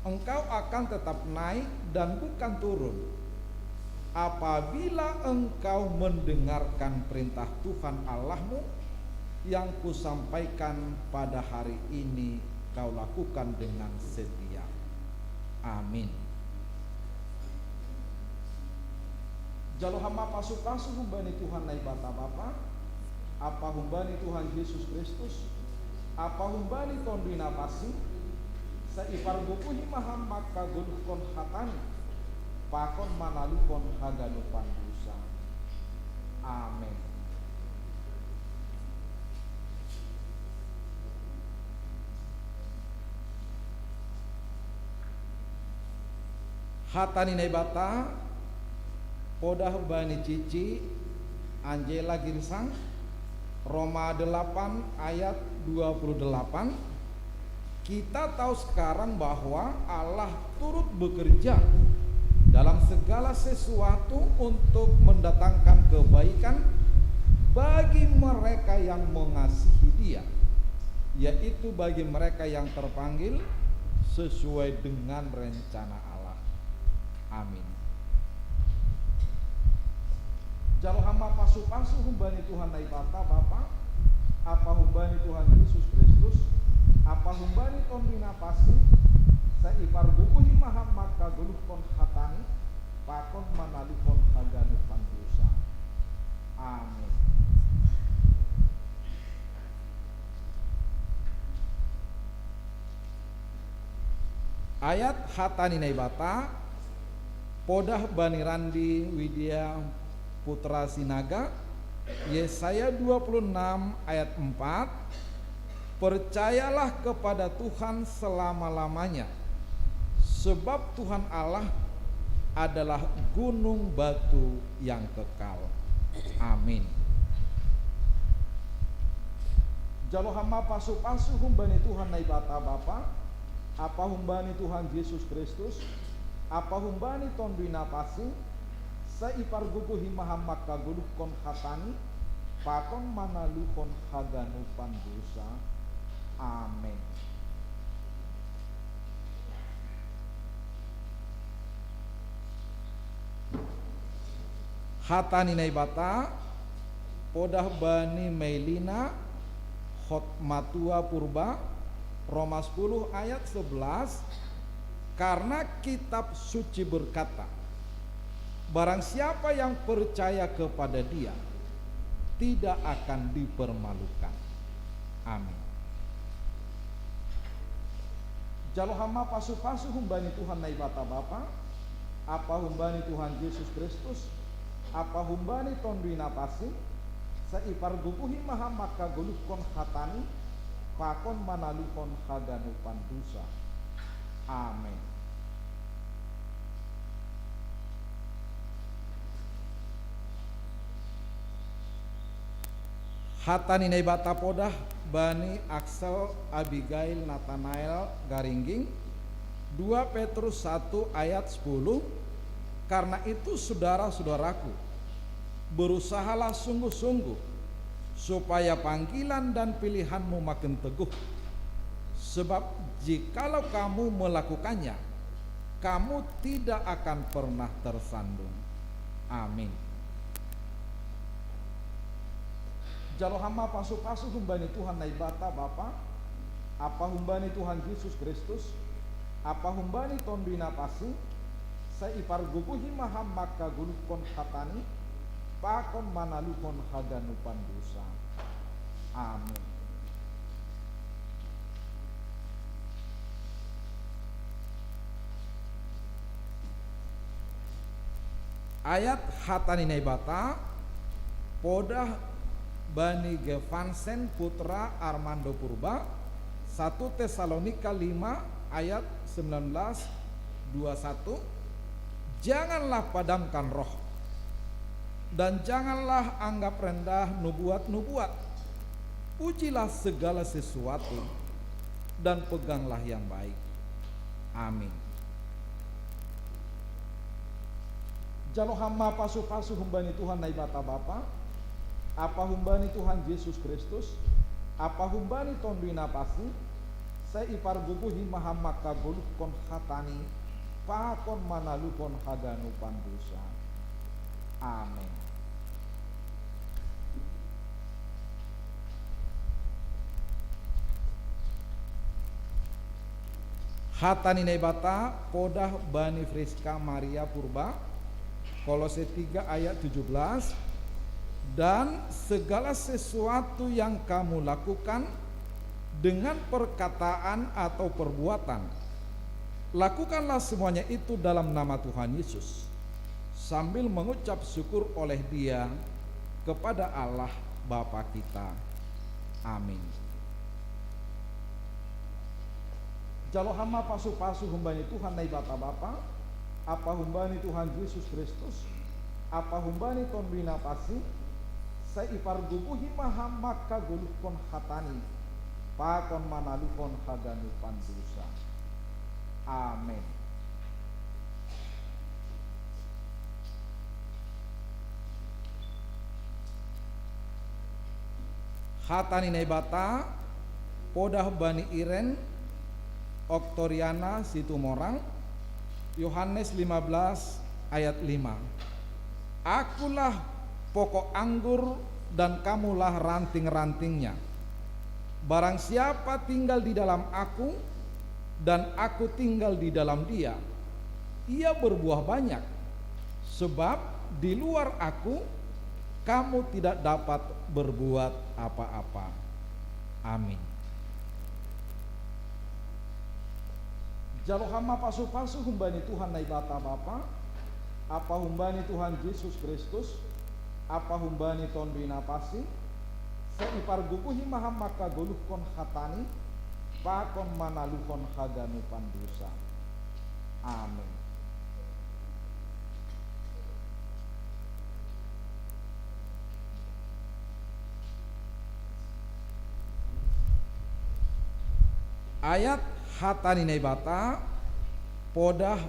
Engkau akan tetap naik dan bukan turun. Apabila engkau mendengarkan perintah Tuhan Allahmu yang kusampaikan pada hari ini, kau lakukan dengan setia. Amin. Jalo hama pasu-pasu humbani Tuhan Naibata Bapa, apa humbani Tuhan Yesus Kristus, apa humbani Tonduy Napasin, sai iparguguhi ma hama kagoluhkon hatani, pakon manaluhon haganupan dusa. Amin. Hata ni Naibata podah bani Cici Angela Girsang, Roma delapan ayat dua puluh delapan. Kita tahu sekarang bahwa Allah turut bekerja dalam segala sesuatu untuk mendatangkan kebaikan bagi mereka yang mengasihi Dia, yaitu bagi mereka yang terpanggil sesuai dengan rencana Allah. Amin. Jalo hama pasu-pasu humbani Tuhan Naibata Bapa, apa humbani Tuhan Yesus Kristus, apa humbani Tondina Pasi, sa iparguguhi ma hama kagoluhkon hatani, pakon manaluhon haganupan dusa. Amin. Ayat hatani Naibata, podah bani Randi Widya Putra Sinaga, Yesaya dua puluh enam ayat empat, "Percayalah kepada Tuhan selama-lamanya, sebab Tuhan Allah adalah gunung batu yang kekal." Amin. Jalo hama pasu-pasu humbani Tuhan Naibata Bapa, apa humbani Tuhan Yesus Kristus, apa humbani Tondina Pasi, sa iparguguhi ma hama kagoluhkon hatani, pakon manaluhon haganupan dusa. Amin. Hatani Naibata, podah bani Meilina Hotmatua Purba, Roma sepuluh ayat sebelas, karena kitab suci berkata, "Barang siapa yang percaya kepada Dia, tidak akan dipermalukan." Amin. Jalo hama pasu-pasu humbani Tuhan Naibata Bapa, apa humbani Tuhan Yesus Kristus, apa humbani Tondina Pasi, sa iparguguhi ma hama kagoluhkon hatani, pakon manaluhon haganupan dusa. Amin. Hatani Naibata podah bani Axel Abigail Nathanael Garingging, dua Petrus satu ayat sepuluh, "Karena itu, saudara-saudaraku, berusahalah sungguh-sungguh supaya panggilan dan pilihanmu makin teguh. Sebab jikalau kamu melakukannya, kamu tidak akan pernah tersandung." Amin. Jalo hama pasu-pasu humbani Tuhan Naibata Bapa, apa humbani Tuhan Yesus Kristus, apa humbani Tondina Pasi, sa iparguguhi ma hama kagoluhkon hatani, pakon manaluhon haganupan dusa. Amin. Ayat hatani Naibata, podah bani Gevansen Putra Armando Purba, satu Tesalonika lima ayat sembilan belas, dua satu, "Janganlah padamkan roh, dan janganlah anggap rendah nubuat-nubuat. Pujilah segala sesuatu, dan peganglah yang baik." Amin. Jalo hama pasu-pasu humbani Tuhan Naibata Bapa, apa humbani Tuhan Yesus Kristus, apa humbani Tondina Pasi, sa iparguguhi ma hama kagoluhkon hatani, pakon manaluhon haganupan dusa. Amin. Hatani Naibata podah bani Friska Maria Purba, Kolose tiga ayat tujuh belas, "Dan segala sesuatu yang kamu lakukan dengan perkataan atau perbuatan, lakukanlah semuanya itu dalam nama Tuhan Yesus, sambil mengucap syukur oleh Dia kepada Allah Bapa kita." Amin. Jalo hama pasu-pasu humbani Tuhan Naibata Bapa, apa humbani Tuhan Yesus Kristus, apa humbani Tondina Pasi, sa iparguguhi ma hama kagoluhkon hatani, pakon manaluhon haganupan dusa. Amin. Hatani Naibata podah bani Iren Oktoriana Situmorang, Yohanes lima belas ayat lima, "Akulah pokok anggur, dan kamulah ranting-rantingnya. Barang siapa tinggal di dalam Aku, dan Aku tinggal di dalam dia, ia berbuah banyak, sebab di luar Aku, kamu tidak dapat berbuat apa-apa. Amin. Jalo hama pasu-pasu humbani Tuhan Naibata Bapa, apa humbani Tuhan Yesus Kristus, apa humbani Tonduy Napasi, sa' i parguguhi maham makagoluh kon hatani, pakon manaluhon haganupan dusa. Amin. Ayat hata ni Naibata podah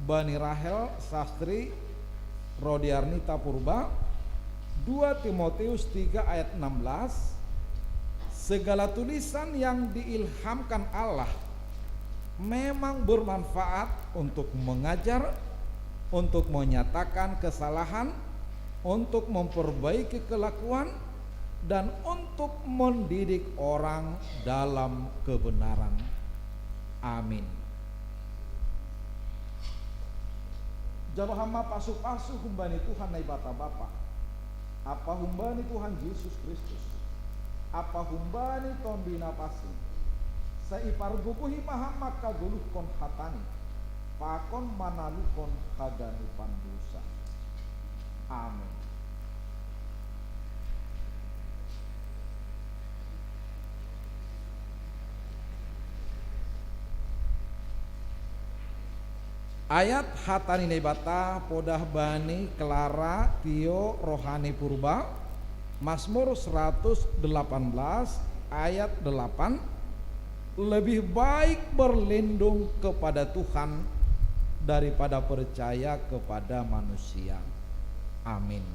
bani Rahel Sastri Rodiarnita Purba, dua Timotius tiga ayat enam belas, segala tulisan yang diilhamkan Allah memang bermanfaat untuk mengajar, untuk menyatakan kesalahan, untuk memperbaiki kelakuan, dan untuk mendidik orang dalam kebenaran. Amin. Jalo hama pasu-pasu humbani Tuhan Naibata Bapa, apa humbani Tuhan Yesus Kristus, apa humbani Tonduy Napasi, sa' i parguguhi maham makagoluh kon hatani, pakon manaluhon haganupan dusa. Amin. Ayat hata ni Naibata podah bani Clara Tio Rohani Purba, Mazmur seratus delapan belas ayat delapan, lebih baik berlindung kepada Tuhan daripada percaya kepada manusia. Amin.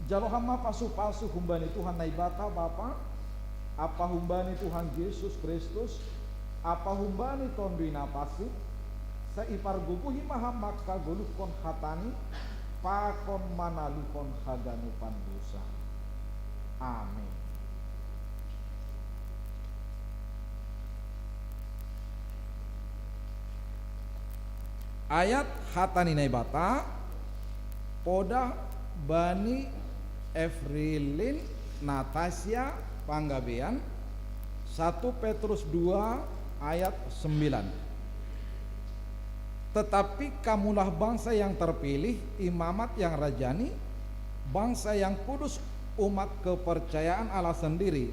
Jalo hama pasu-pasu humbani Tuhan Naibata Bapa, apa humbani Tuhan Yesus Kristus, apa humbani Tonduy Napasi, sa' i parguguhi maham makagoluh kon hatani, pakon manaluhon haganupan dusa. Amin. Ayat hata ni Naibata podah bani Efrilin Natasia Panggabean, satu Petrus dua ayat sembilan. Tetapi kamulah bangsa yang terpilih, imamat yang rajani, bangsa yang kudus, umat kepercayaan Allah sendiri,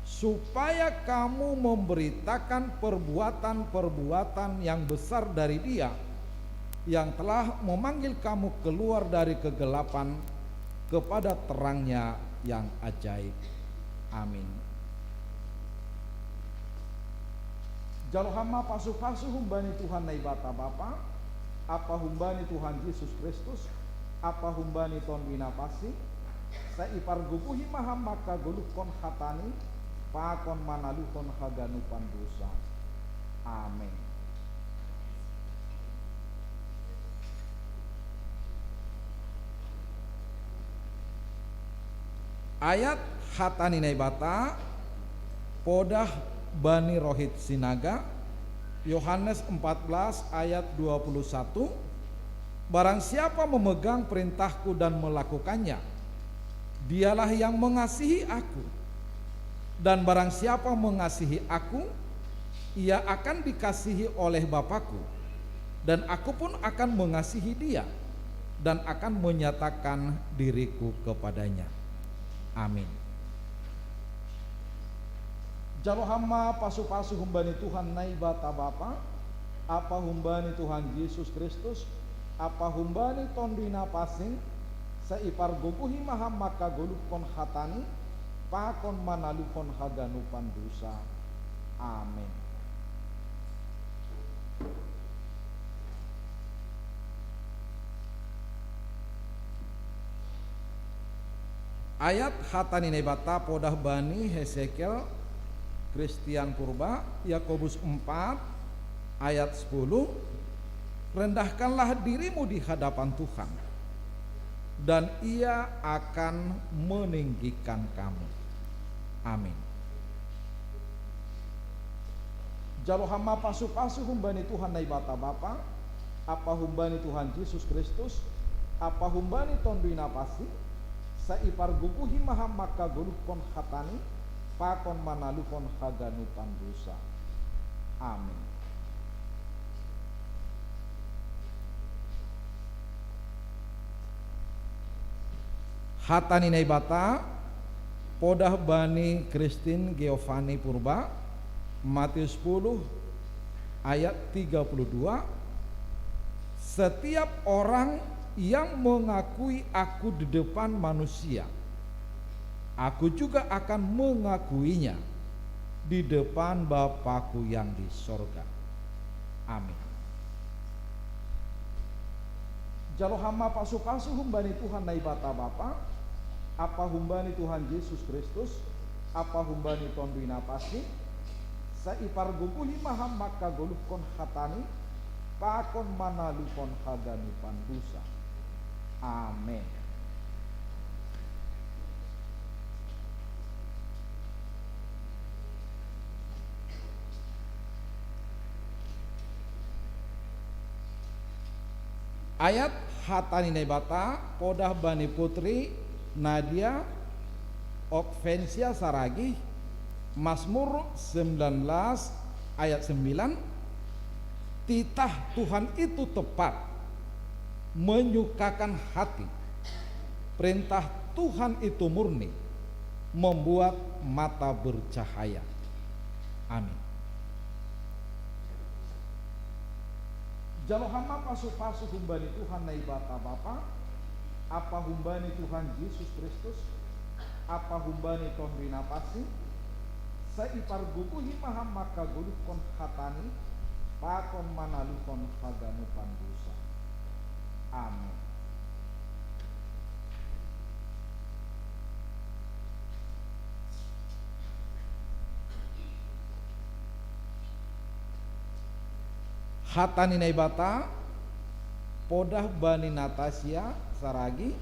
supaya kamu memberitakan perbuatan-perbuatan yang besar dari Dia, yang telah memanggil kamu keluar dari kegelapan kepada terang-Nya yang ajaib. Amin. Jalo hama pasu-pasu humbani Tuhan Naibata Bapa, apa humbani Tuhan Yesus Kristus, apa humbani Tonduy Napasi, sa' i parguguhi maham makagoluh kon hatani, pakon manaluhon haganupan dusa. Amin. Ayat hata ni Naibata podah bani Rohit Sinaga, Yohanes empat belas ayat dua puluh satu, barang siapa memegang perintah-Ku dan melakukannya, dialah yang mengasihi Aku. Dan barang siapa mengasihi Aku, ia akan dikasihi oleh Bapa-Ku, dan Aku pun akan mengasihi dia, dan akan menyatakan diri-Ku kepadanya. Amin. Jalo hama pasu-pasu humbani Tuhan Naibata Bapa, apa humbani Tuhan Yesus Kristus, apa humbani Tonduy Napasi, sa' i parguguhi maham makagoluh kon hatani, pakon manaluhon haganupan dusa. Amin. Ayat hata ni Naibata podah bani Hesekiel Kristian Purba, Yakobus empat ayat sepuluh, Rendahkanlah dirimu di hadapan Tuhan, dan Ia akan meninggikan kamu. Amin. Jalo hama pasu-pasu humbani Tuhan Naibata Bapa, apa humbani Tuhan Yesus Kristus, apa humbani Tondoi Napasi, sa iparguguhi ma ham mangkagoluhkon hatani, pakon manaluhon haganupan dosa. Amin. Hata ni Naibata, podah bani Christine Giovanni Purba, Matius sepuluh ayat tiga puluh dua, "Setiap orang yang mengakui aku di depan manusia, aku juga akan mengakuinya di depan Bapa-Ku yang di sorga." Amin. Jalo hama pasu-pasu humbani Tuhan Naibata Bapa, apa humbani Tuhan Yesus Kristus, apa humbani Tondoi Napasi, sa iparguguhi ma ham mangkagoluhkon hatani, pakon manaluhon haganupan dosa. Amin. Ayat hata ni Naibata podah bani Putri Nadia Okvensia Saragi, Mazmur sembilan belas ayat sembilan, "Titah Tuhan itu tepat, menyukakan hati. Perintah Tuhan itu murni, membuat mata bercahaya." Amin. Jalo hama pasu-pasu humbani Tuhan Naibata Bapa, apa humbani Tuhan Yesus Kristus, apa humbani Tondoi Napasi, sa iparguguhi ma ham mangkagoluhkon hatani, pakon manaluhon haganupan dosa. Amin. Hata ni Naibata podah bani Natasia Saragi,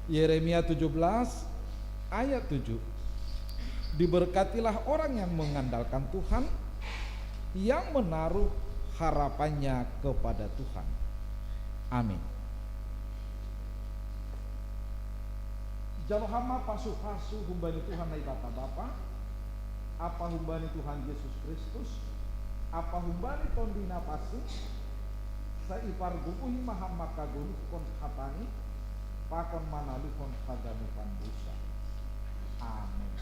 Yeremia tujuh belas ayat tujuh, "Diberkatilah orang yang mengandalkan Tuhan, yang menaruh harapannya kepada Tuhan." Amin. Jalo hama pasu-pasu humbani Tuhan Naibata Bapa, apa humbani Tuhan Yesus Kristus, apa humbani Tondoi Napasi, sa iparguguhi ma ham mangkagoluhkon hatani, pakon manaluhon haganupan dosa. Amin.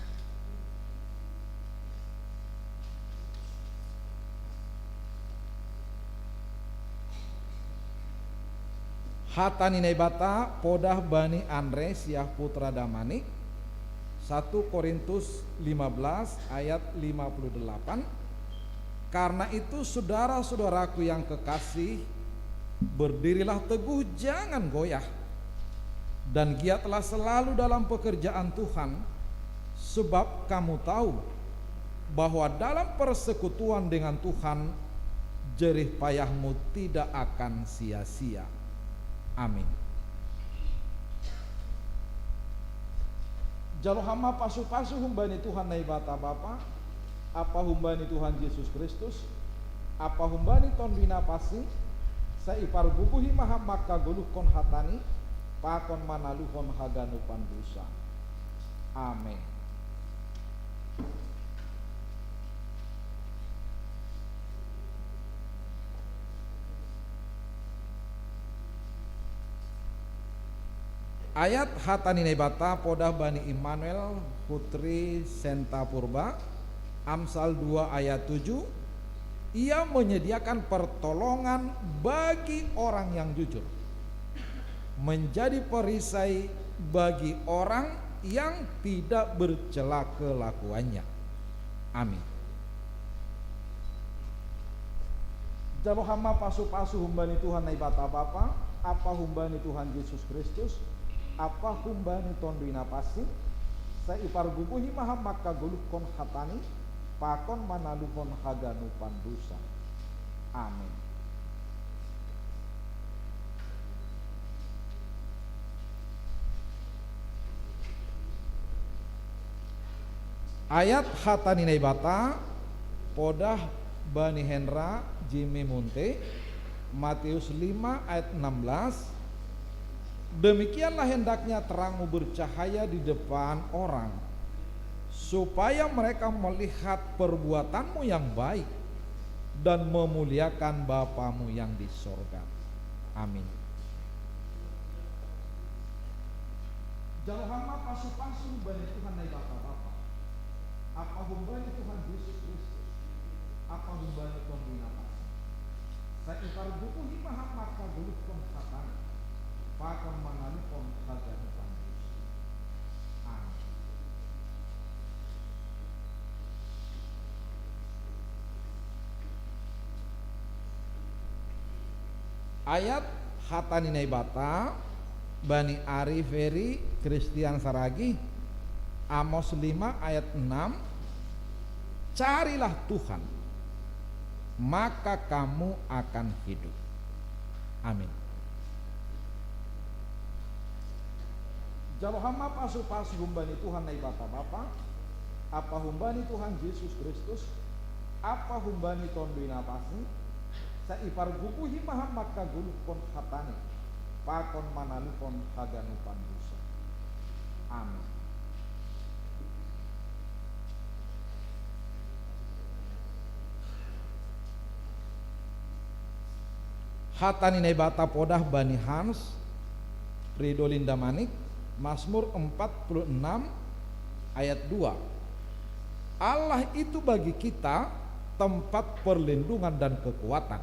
Hata ni Naibata podah bani Andre Siah Putra Damani, satu Korintus lima belas ayat lima puluh delapan, "Karena itu, saudara-saudaraku yang kekasih, berdirilah teguh, jangan goyah, dan giatlah selalu dalam pekerjaan Tuhan, sebab kamu tahu bahwa dalam persekutuan dengan Tuhan, jerih payahmu tidak akan sia-sia." Amin. Jalo hama pasu-pasu humbani Tuhan Naibata Bapa, apa humbani Tuhan Yesus Kristus, apa humbani Tondoi Napasi, sa iparguguhi ma ham mangkagoluhkon hatani, pakon manaluhon haganupan dosa. Amin. Ayat hata ni Naibata podah bani Immanuel Putri Senta Purba, Amsal dua ayat tujuh, "Ia menyediakan pertolongan bagi orang yang jujur, menjadi perisai bagi orang yang tidak bercela kelakuannya." Amin. Jalo hama pasu-pasu humbani Tuhan Naibata Bapa, apa humbani Tuhan Yesus Kristus, apa humbani Tondoi Napasi, sa iparguguhi ma ham mangkagoluhkon hatani, pakon manaluhon haganupan dosa. Amin. Ayat hata ni Naibata podah bani Hendra Jimmy Munte, Matius lima ayat enam belas. Demikianlah hendaknya terangmu bercahaya di depan orang, supaya mereka melihat perbuatanmu yang baik dan memuliakan Bapamu yang di sorga. Amin. Jalo hama pasu-pasu bani Tuhan Naibata Bapa. Apa humbani Tuhan Yesus Kristus, apa humbani Tondi Napas, sai iparguguhi ma ham mangkagoluhkon hataNi, pakon mangalihon haganupan dosa. Amin. Ayat hata ni Naibata bani Ari Feri Kristian Saragi, Amos lima ayat enam, "Carilah Tuhan, maka kamu akan hidup." Amin. Jalo hama pasu-pasu humbani Tuhan Naibata Bapa, apa humbani Tuhan Yesus Kristus, apa humbani Tondi NapasNi, sai iparguguhi ma ham mangkagoluhkon hataNi, pakon mangalihon haganupan dosa. Amin. Hata ni Naibata podah bani Hans Ridho Lindamanik, Mazmur empat puluh enam ayat dua. Allah itu bagi kita tempat perlindungan dan kekuatan.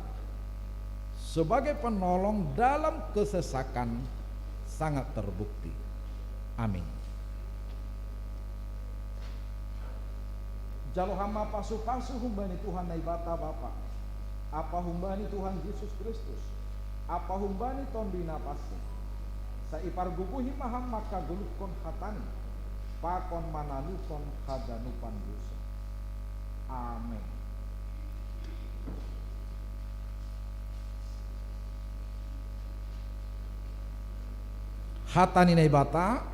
Sebagai penolong dalam kesesakan sangat terbukti. Amin. Jalo hama pasu-pasu humbani Tuhan Naibata Bapa, apa humbani Tuhan Yesus Kristus, apa humbani Tondi NapasNi, sai iparguguhi ma ham mangkagoluhkon hataNi, pakon mangalihon haganupan dosa. Amin. Hata ni Naibata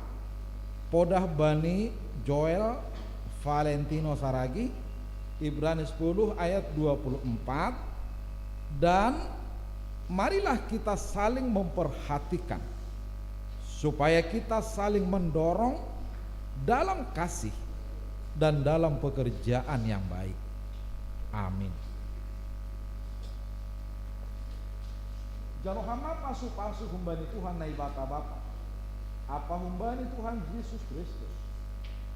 podah bani Joel Valentino Saragi, Ibrani sepuluh ayat dua puluh empat, dan marilah kita saling memperhatikan, supaya kita saling mendorong dalam kasih dan dalam pekerjaan yang baik. Amin. Jalo hama pasu-pasu humbani Tuhan Naibata Bapa, apa humbani Tuhan Yesus Kristus,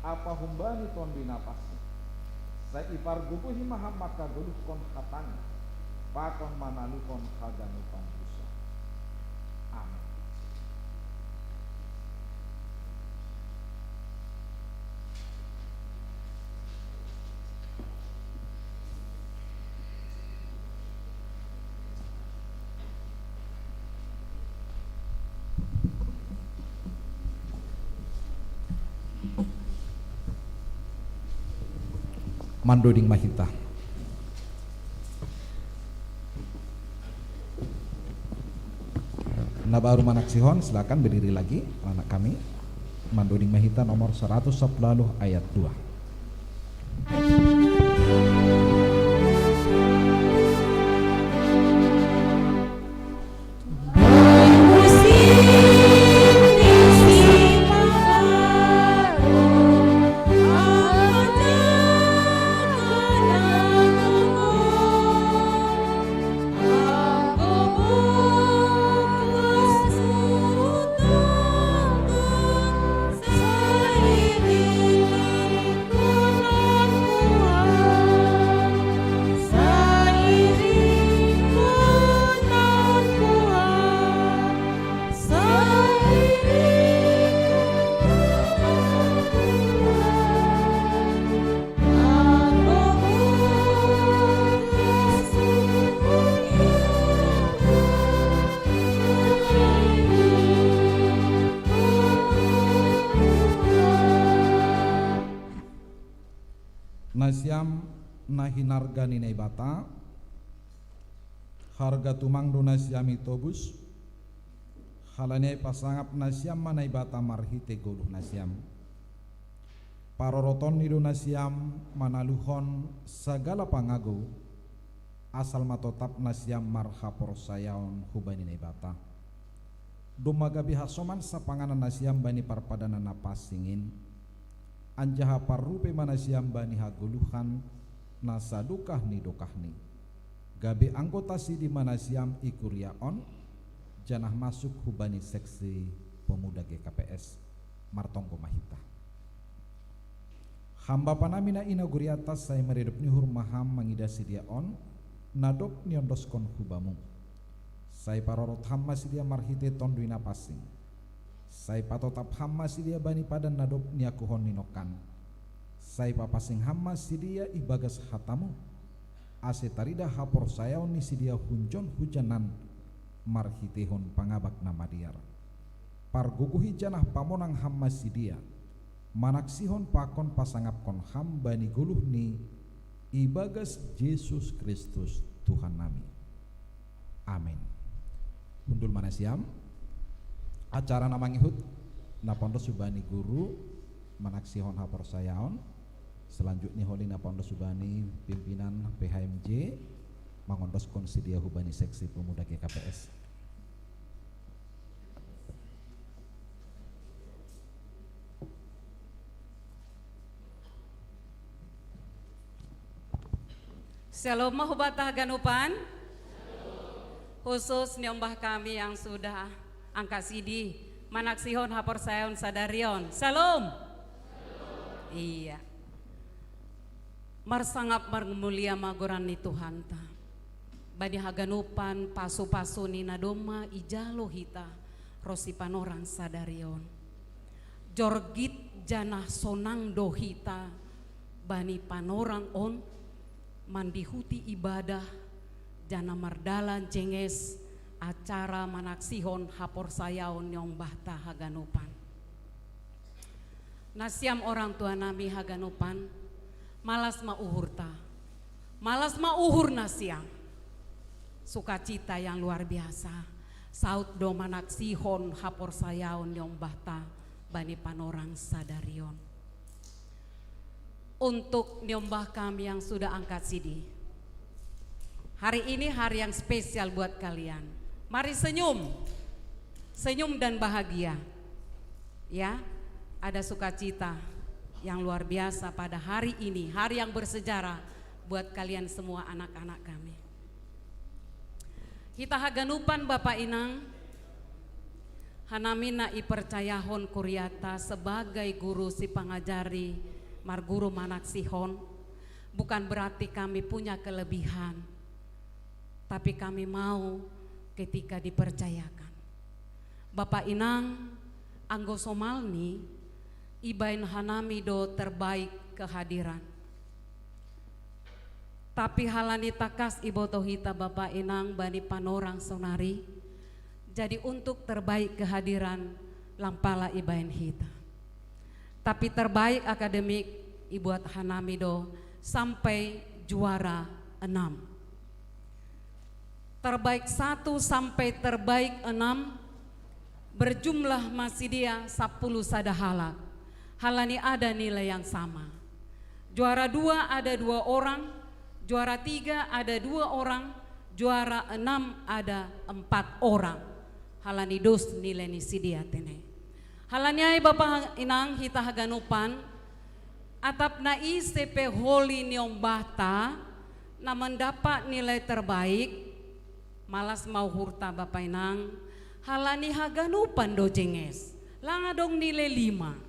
apa humbani Tondi NapasNi, sai iparguguhi ma ham mangkagoluhkon hataNi, pakon mangalihon haganupan dosa. Amin. Mandoding ma hita. Na baru manaksihon, silakan berdiri lagi anak kami. Mandoding ma hita nomor seratus sapuluh ayat dua. Nasiam na hinarga ni Naibata, harga tumang do nasiam itobus, halani ai pasangap nasiam ma Naibata marhite goluh nasiam. Paroroton ni do nasiam manaluhon sagala pangagou, asal ma totap nasiam marhaporsayaon hubani Naibata. Domma gabe hasoman sapanganan nasiam bani parpadanan na pansing in, anjaha parrupe ma nasiam bani hagoluhan na sadokah ni dokahni. Gabe anggota sidi ma nasiam i kuria on, janah masuk hubani seksi pemuda G K P S. Martonggo ma hita. Ham Bapa nami na i nagori atas, sai maridop ni uhur ma Ham mangidah sidea on, na dob niondoskon hu Bamu. Sai parorot Ham ma sidea marhitei Tonduy Napansing. Sai patotap Ham ma sidea bani padan na dob niakuhon ni nongkan. Sai papansing Ham ma sidea ibagas hataMu, ase tarida haporsayaon ni sidea hunjon hujanan marhiteihon pangabak na madear. Pargogohi janah pamonang Ham ma sidea, manaksihon pakon pasangapkon Ham bani goluhni, ibagas Jesus Kristus Tuhan nami. Amin. Hundul ma nasiam. Acara na mangihut na paondos hubani guru manaksihon haporsayaon. Selanjutnya holi na paondos hubani pimpinan P H M J, mangondoskon sidea hubani seksi pemuda G K P S. Shalom ma hubanta haganupan. Khusus niombah kami yang sudah angkat sidi manaksihon haporsayaon sadarion. Shalom. Iya. Marsangap marmulia ma goran ni Tuhanta. Bani haganupan pasu-pasu ni na domma ijalo hita ronsi panorang sadarion. Jorgit janah sonang do hita bani panorang on mandihuti ibadah janah mardalan jenges acara manaksihon haporsayaon niombahta haganupan. Nasiam orang tua nami haganupan, malas ma uhurta. Malas ma uhur nasiam. Sukacita yang luar biasa. Saut do manaksihon haporsayaon niombahta bani panorang sadarion. Untuk niombah kami yang sudah angkat sidi. Hari ini hari yang spesial buat kalian. Mari senyum. Senyum dan bahagia. Ya, ada sukacita yang luar biasa pada hari ini, hari yang bersejarah buat kalian semua anak-anak kami. Hita haganupan Bapa Inang, hanami na ipercayahon kuriata sebagai guru sipangajari marguru manaksihon, bukan berarti kami punya kelebihan, tapi kami mau ketika dipercayakan. Bapa Inang, anggo somalni, ibaen hanami do terbaik kehadiran. Tapi halani takas iboto hita Bapa Inang bani panorang sonari, jadi untuk terbaik kehadiran lam pala ibaen hita. Tapi terbaik akademik ibuat hanami do sampai juara enam. Terbaik satu sampai terbaik enam berjumlah ma sidea sapuluh sada halak. Halani ada nilai yang sama. Juara dua ada dua orang, juara tiga ada dua orang, juara enam ada empat orang. Halani dos nilai ni sidea tene. Halani ai Bapa Inang hita haganupan, atap na ise pe holi niombahta, na mendapat nilai terbaik, malas ma uhurta Bapa Inang, halani haganupan do jenges. Lang adong nilai lima.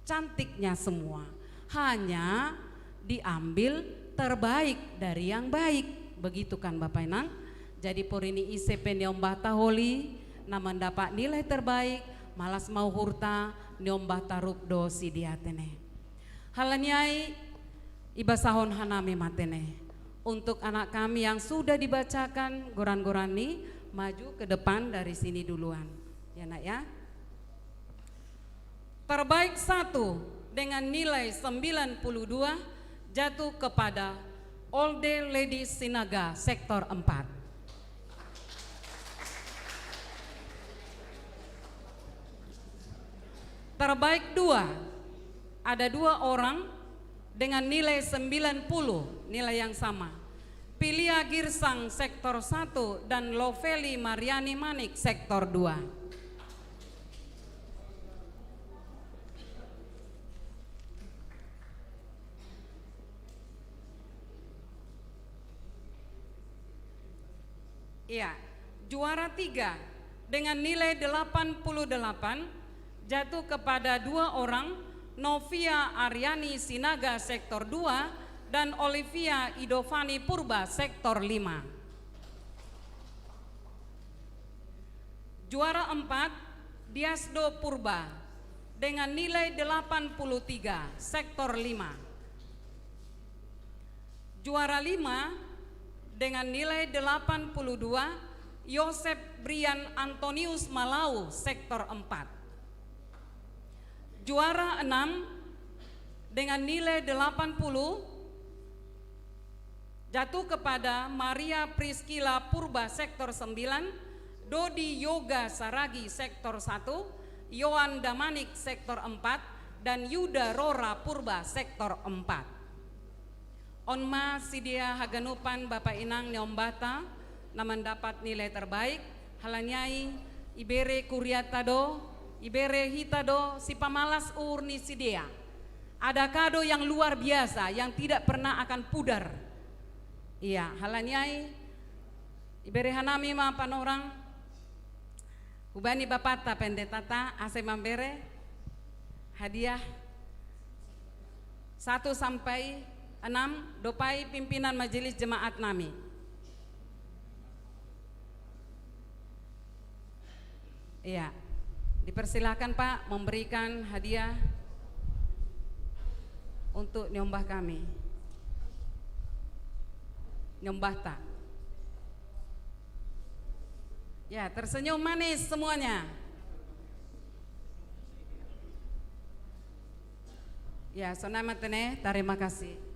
Cantiknya semua. Hanya diambil terbaik dari yang baik. Begitu kan Bapa Inang? Jadi porini ise pe niombahta holi, na mendapat nilai terbaik, malas ma uhurta, niombahta rup do sidea tene. Halani ai, ibasahon hanami ma tene. Untuk anak kami yang sudah dibacakan goran-goranni, maju ke depan dari sini duluan. Ya, Nak, ya. Terbaik satu dengan nilai sembilan puluh dua jatuh kepada Olde Lady Sinaga, sektor empat. Terbaik dua Ada dua orang dengan nilai sembilan puluh, nilai yang sama. Pilia Girsang sektor satu dan Loveli Mariani Manik sektor dua. Iya, juara tiga dengan nilai delapan puluh delapan jatuh kepada dua orang, Novia Aryani Sinaga sektor dua dan Olivia Idovani Purba sektor lima. Juara empat, Diasdo Purba dengan nilai delapan puluh tiga sektor lima. Juara lima dengan nilai delapan puluh dua, Yosep Brian Antonius Malau sektor empat. Juara enam dengan nilai delapan puluh jatuh kepada Maria Priskila Purba sektor sembilan, Dodi Yoga Saragi sektor satu, Yohan Damanik sektor empat, dan Yuda Rora Purba sektor empat. Onma si dia haganupan bapa inang ni ombata na mandapat nilai terbaik, halani ai ibere kuriata do, ibere hita do sipamalas uhur ni sidea. Ada kado yang luar biasa yang tidak pernah akan pudar. Iya, halani ai ibere hanami ma panorang hubani bapata pendetata ase mambere hadiah satu sampai enam, dopai pimpinan majelis jemaat nami. Iya, dipersilakan Pak memberikan hadiah untuk nyombah kami. Nyombah ta. Ya, tersenyum manis semuanya. Ya, sonai ma te ne, terima kasih.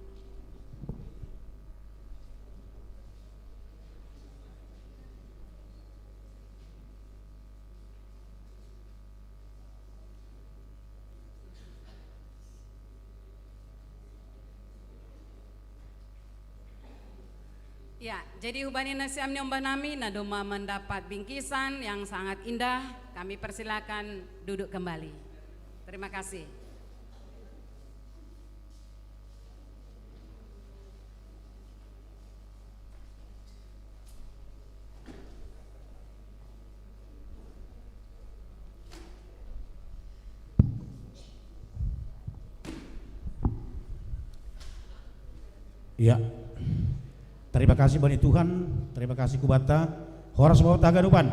Ya, jadi hubani nasiam nyombah nami na doma mendapat bingkisan yang sangat indah, kami persilakan duduk kembali. Terima kasih. Ya. Terima kasih bani Tuhan, terima kasih Kubata. Horas bapa haganupan.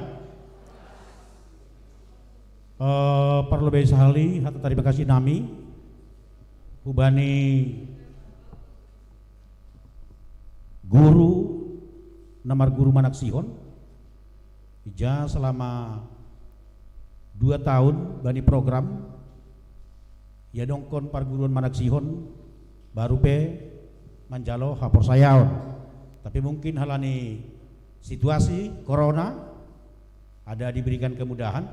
Eh, parlobei sahali hata tarima kasih nami hubani guru na marguru manaksihon, ija selama dua tahun bani program, ia dongkon parguruan manaksihon baru pe manjalo haporsayaon. Tapi mungkin halani situasi corona ada diberikan kemudahan.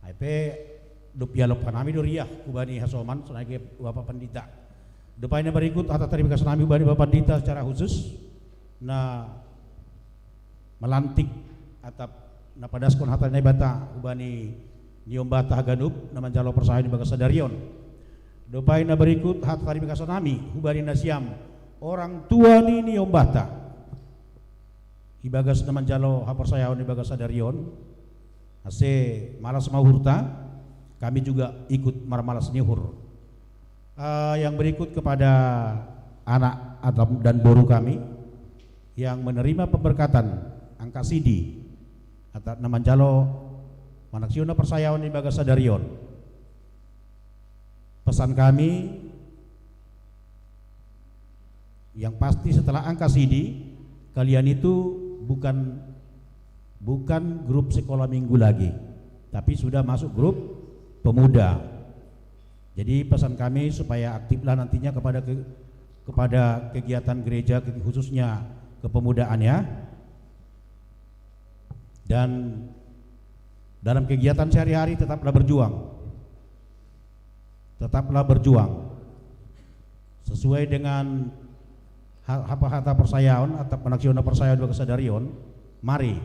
Ai pe dob ialop hanami do riah hubani hasoman sonai ke Bapak Pandita. Dopai na berikut hata tarima kasih nami hubani Bapak Pandita secara khusus na malantik atap na padaskon hata Naibata hubani niombata haganup na manjalo porsayaon di bagas sadarion. Dopai na berikut hata tarima kasih nami hubani nasiam orang tua ni niombata ibagas na manjalo haporsayaon ibagas sadarion, ase malas ma uhurta, kami juga ikut marmalas ni uhur. Eh, yang berikut kepada anak atau dan boru kami yang menerima pemberkatan angka sidi atap na manjalo manaksihon haporsayaon ibagas sadarion. Pesan kami, yang pasti setelah angka sidi, kalian itu bukan bukan grup sekolah minggu lagi, tapi sudah masuk grup pemuda. Jadi pesan kami supaya aktiflah nantinya kepada ke, kepada kegiatan gereja, khususnya kepemudaan ya. Dan dalam kegiatan sehari-hari tetaplah berjuang. Tetaplah berjuang sesuai dengan ha-, apa hata persayaon atau panaksiona persayaon bakas sadarion. Mari,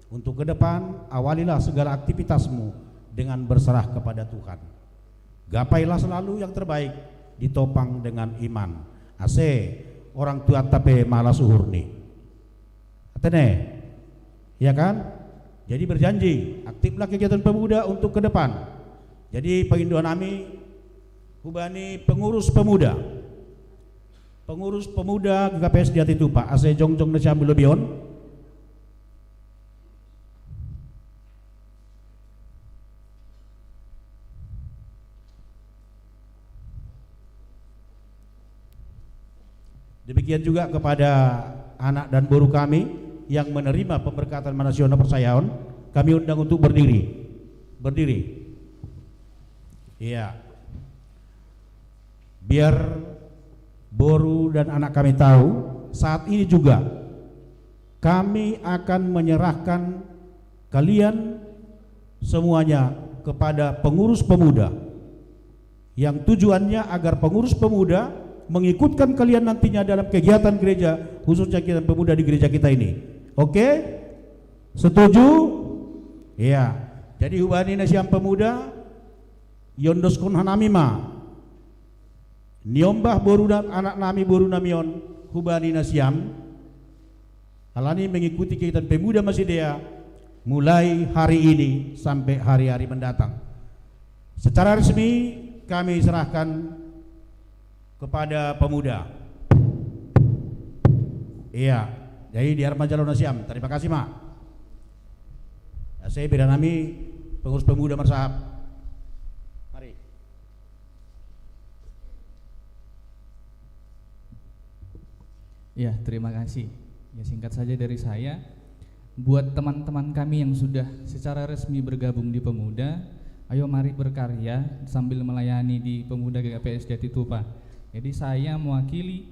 untuk ke depan, awalilah segala aktivitasmu dengan berserah kepada Tuhan. Gapailah selalu yang terbaik, ditopang dengan iman. Ase orang tua tape malas uhurni. Atene, ya kan? Jadi berjanji, aktiflah kegiatan pemuda untuk ke depan. Jadi penginduan nami, hubani pengurus pemuda. Pengurus pemuda G K P S di Ati Tupa, ase jongjong na siam lobion. Demikian juga kepada anak dan boru kami yang menerima pemberkatan manasiona persayaon, kami undang untuk berdiri. Berdiri. Iya. Biar boru dan anak kami tahu, saat ini juga kami akan menyerahkan kalian semuanya kepada pengurus pemuda, yang tujuannya agar pengurus pemuda mengikutkan kalian nantinya dalam kegiatan gereja, khususnya kegiatan pemuda di gereja kita ini. Oke? Setuju? Iya. Jadi hubani na siam pemuda, iondoskon hanami ma. Niombah boru na-, anak nami boru nami on, hubani na siam. Alani mengikuti kegiatan pemuda masih dia, mulai hari ini sampai hari-hari mendatang. Secara resmi kami serahkan kepada pemuda. Iya, jadi di Arma Jalona siam. Terima kasih, Mak. Ya, saya bira nami pengurus pemuda marsahap. Mari. Ya, terima kasih. Ya, singkat saja dari saya. Buat teman-teman kami yang sudah secara resmi bergabung di Pemuda, ayo mari berkarya sambil melayani di Pemuda G K P S Jatitupa. Jadi saya mewakili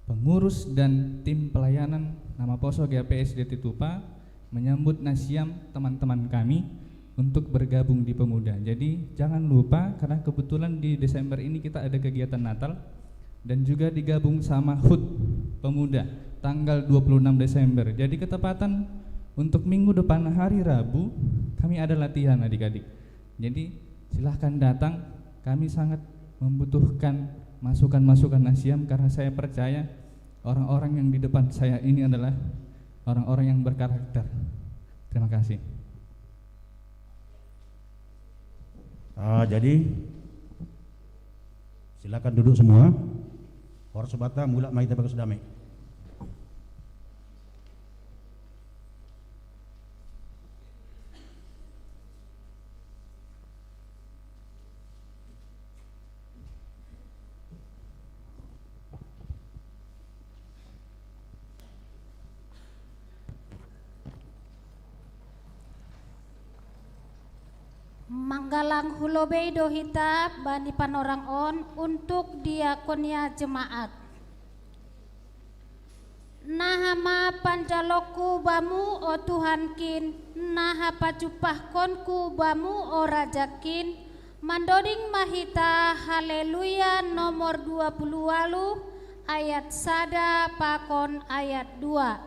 pengurus dan tim pelayanan Nama Poso G K P S Jatitupa menyambut na siam teman-teman kami untuk bergabung di Pemuda. Jadi jangan lupa, karena kebetulan di Desember ini kita ada kegiatan Natal dan juga digabung sama HUT Pemuda tanggal dua puluh enam Desember. Jadi ketepatan untuk minggu depan hari Rabu kami ada latihan, adik-adik. Jadi silahkan datang, kami sangat membutuhkan masukan-masukan na siam karena saya percaya orang-orang yang di depan saya ini adalah orang-orang yang berkarakter. Terima kasih. Ah, jadi silakan duduk semua. Horas banta, mulak ma hita bagas dame. Manggalang hulobei do hita bani panorang on untuk diakonia jemaat. Naha ma panjalongku Bamu, o Tuhankin, naha pajumpahkonku Bamu, o Rajakin, mandoding ma hita. Haleluya nomor dua puluh walu, ayat sada pakon ayat dua.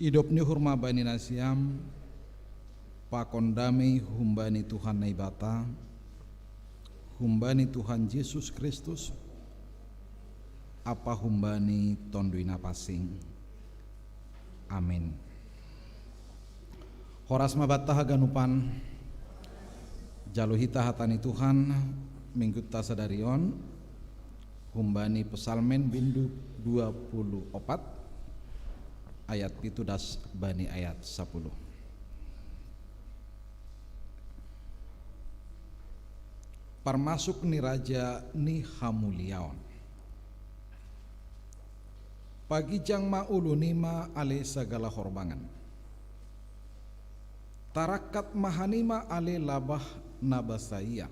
Idop ni hurma bani nasiam, pakon dame humbani Tuhan Naibata, humbani Tuhan Jesus Kristus, apa humbani Tondui Napasing. Amin. Horas ma banta haganupan. Jalo hita hata ni Tuhan, mingguta sadari on, humbani Psalmen bindu dua puluh opat, ayat pitu das bani ayat sapuluh. Parmasuk ni raja ni hamuliaon. Pagijang ma ulu nima ale sagala horbangan. Tarakkat ma hanima ale labah na basaia,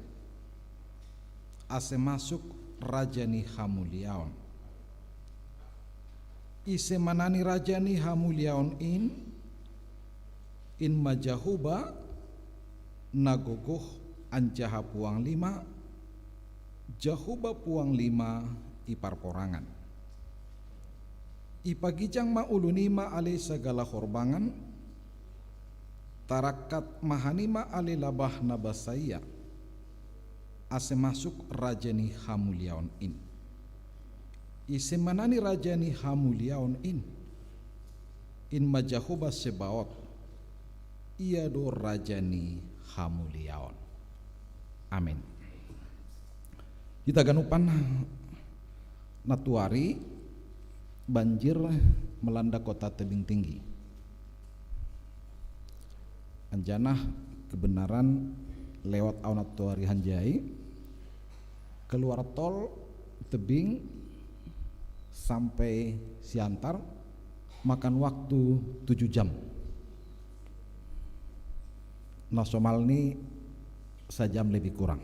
ase masuk raja ni hamuliaon. Ise manani raja ni hamuliaon in? In ma Jahoba na gogoh anjaha puang lima, Jahoba puang lima i parporangan. Ipagijang ma ulu nima ale sagala horbangan, tarakkat ma hanima ale labah na basaia, ase masuk raja ni hamuliaon in. Ise manani raja ni hamuliaon in? In ma Jahoba Sebaot, ia do raja ni hamuliaon. Amin. Hita ganupan, natuari banjir melanda kota Tebing Tinggi. Anjaha kebenaran lewat au natuari hanjai, keluar tol Tebing sampai Siantar makan waktu tujuh jam. Na somal ni sajam lebih kurang.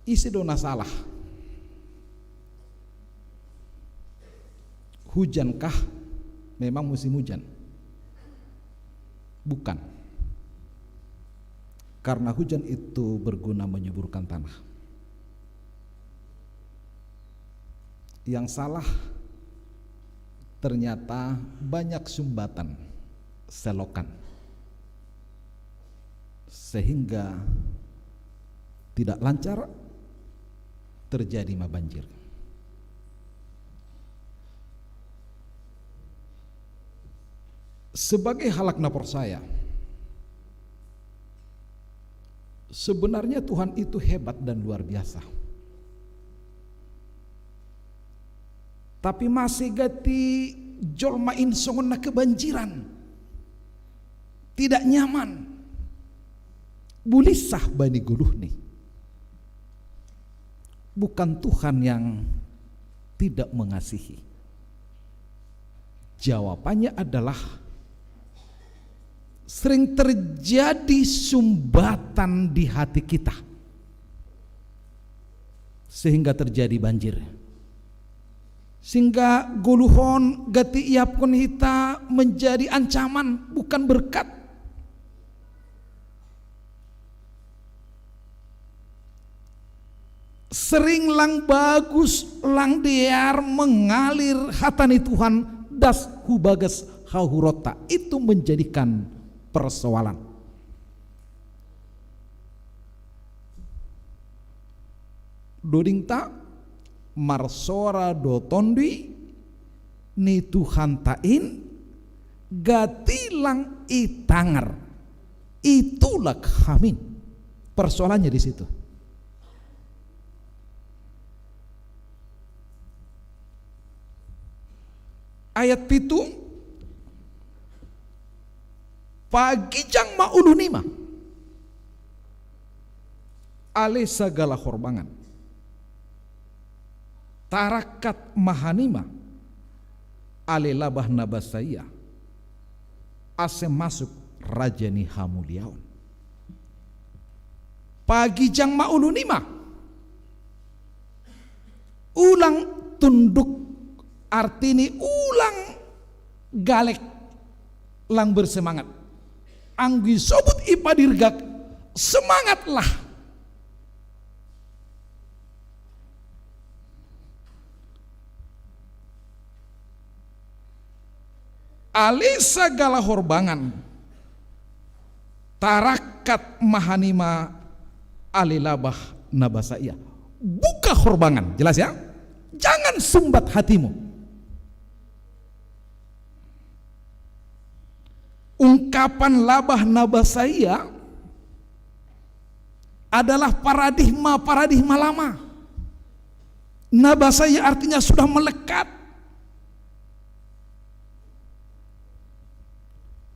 Ise do na salah? Hujan kah? Memang musim hujan? Bukan. Karena hujan itu berguna menyuburkan tanah. Yang salah ternyata banyak sumbatan, selokan, sehingga tidak lancar, terjadi ma banjir. Sebagai halak na porsaya, sebenarnya Tuhan itu hebat dan luar biasa. Tapi masih gati jolma in songon na kebanjiran, tidak nyaman, bulinsah bani goluhni. Bukan Tuhan yang tidak mengasihi. Jawabannya adalah sering terjadi sumbatan di hati kita, sehingga terjadi banjir, sehingga goluh on gati iapkon hita menjadi ancaman, bukan berkat. Sering lang bagus, lang dear mengalir hata ni Tuhan das hu bagas hahuronta, itu menjadikan persoalan. Dodingta, marsoara do Tonduy ni Tuhanta in, gati lang itangar, itulak hamin. Persoalannya di situ. Ayat pitu, pagijang ma ulu nima ale sagala horbangan. Tarakkat ma hanima ale labah na basaia, ase masuk raja ni hamuliaon. Pagijang ma ulu nima. Ulang tunduk, artini ulang galek, lang bersemangat. Anggo isobut ipadirgak, semangatlah. Ale sagala horbangan, tarakat mahanima ale labah na basa ia. Buka horbangan, jelas ya? Jangan sumbat hatimu. Ungkapan labah na basa ia adalah paradigma-paradigma lama. Na basa ia artinya sudah melekat.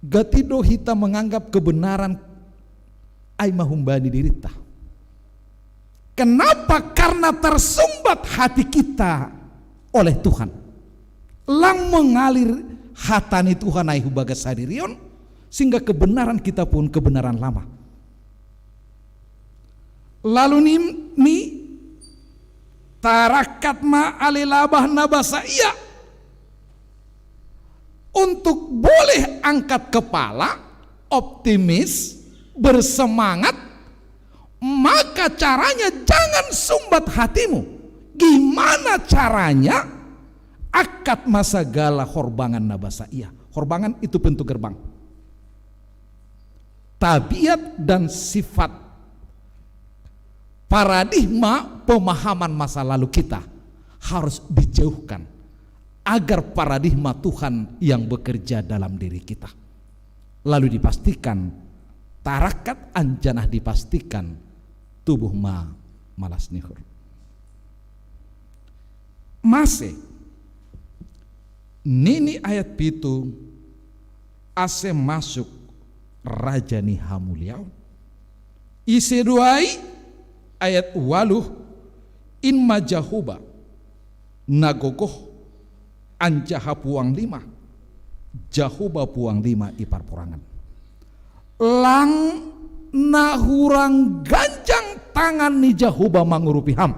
Gatido hita menganggap kebenaran ai mahumbani dirita. Kenapa? Karena tersumbat hati kita oleh Tuhan. Lang mengalir hata ni Tuhan ai hubagas sadirion, sehingga kebenaran kita pun kebenaran lama. Lalu ni, ni tarakat ma ale labah na basa ia. Untuk boleh angkat kepala, optimis, bersemangat, maka caranya jangan sumbat hatimu. Gimana caranya? Akat ma sagala horbangan na basa ia. Horbangan itu pintu gerbang. Tabiat dan sifat, paradigma pemahaman masa lalu kita harus dijauhkan, agar paradigma Tuhan yang bekerja dalam diri kita. Lalu dipastikan, tarakat anjanah dipastikan, tubuh ma malas nihur. Mase, nini ayat pitu, ase masuk Raja ni hamuliaon. Ise do ai? Ayat waluh, in ma Jahoba na gogoh anjaha puang lima, Jahoba puang lima i parporangan. Lang na hurang ganjang tangan ni Jahoba mangurupi ham.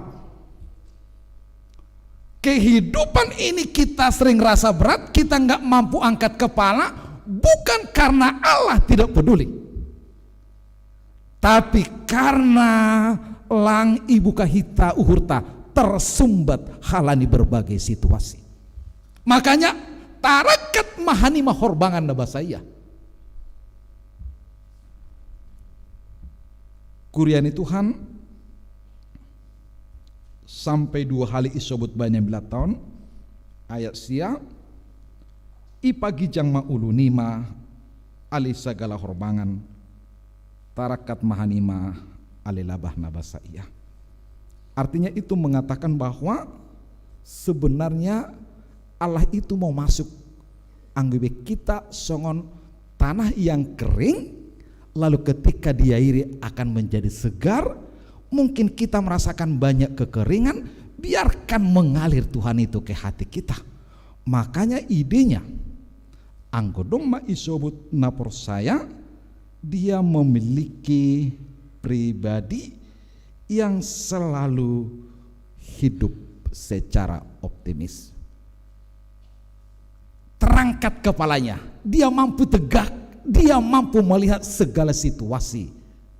Kehidupan ini kita sering rasa berat, kita nggak mampu angkat kepala, bukan karena Allah tidak peduli, tapi karena lang ibu kahita uhurta tersumbat halani berbagai situasi. Makanya tarakat mahanima horbangan na basa ia. Kuria ni Tuhan, sampai dua hali isobut bani Ambilat Taon, ayat sia, ipagijang ma ulu nima ale sagala horbangan, tarakat mahanima ale labah na basa ia. Artinya itu mengatakan bahwa sebenarnya Allah itu mau masuk anggo ibe kita songon tanah yang kering, lalu ketika diairi akan menjadi segar. Mungkin kita merasakan banyak kekeringan, biarkan mengalir Tuhan itu ke hati kita. Makanya idenya, anggo dong ma isobut na porsaya, dia memiliki pribadi yang selalu hidup secara optimis. Terangkat kepalanya, dia mampu tegak, dia mampu melihat segala situasi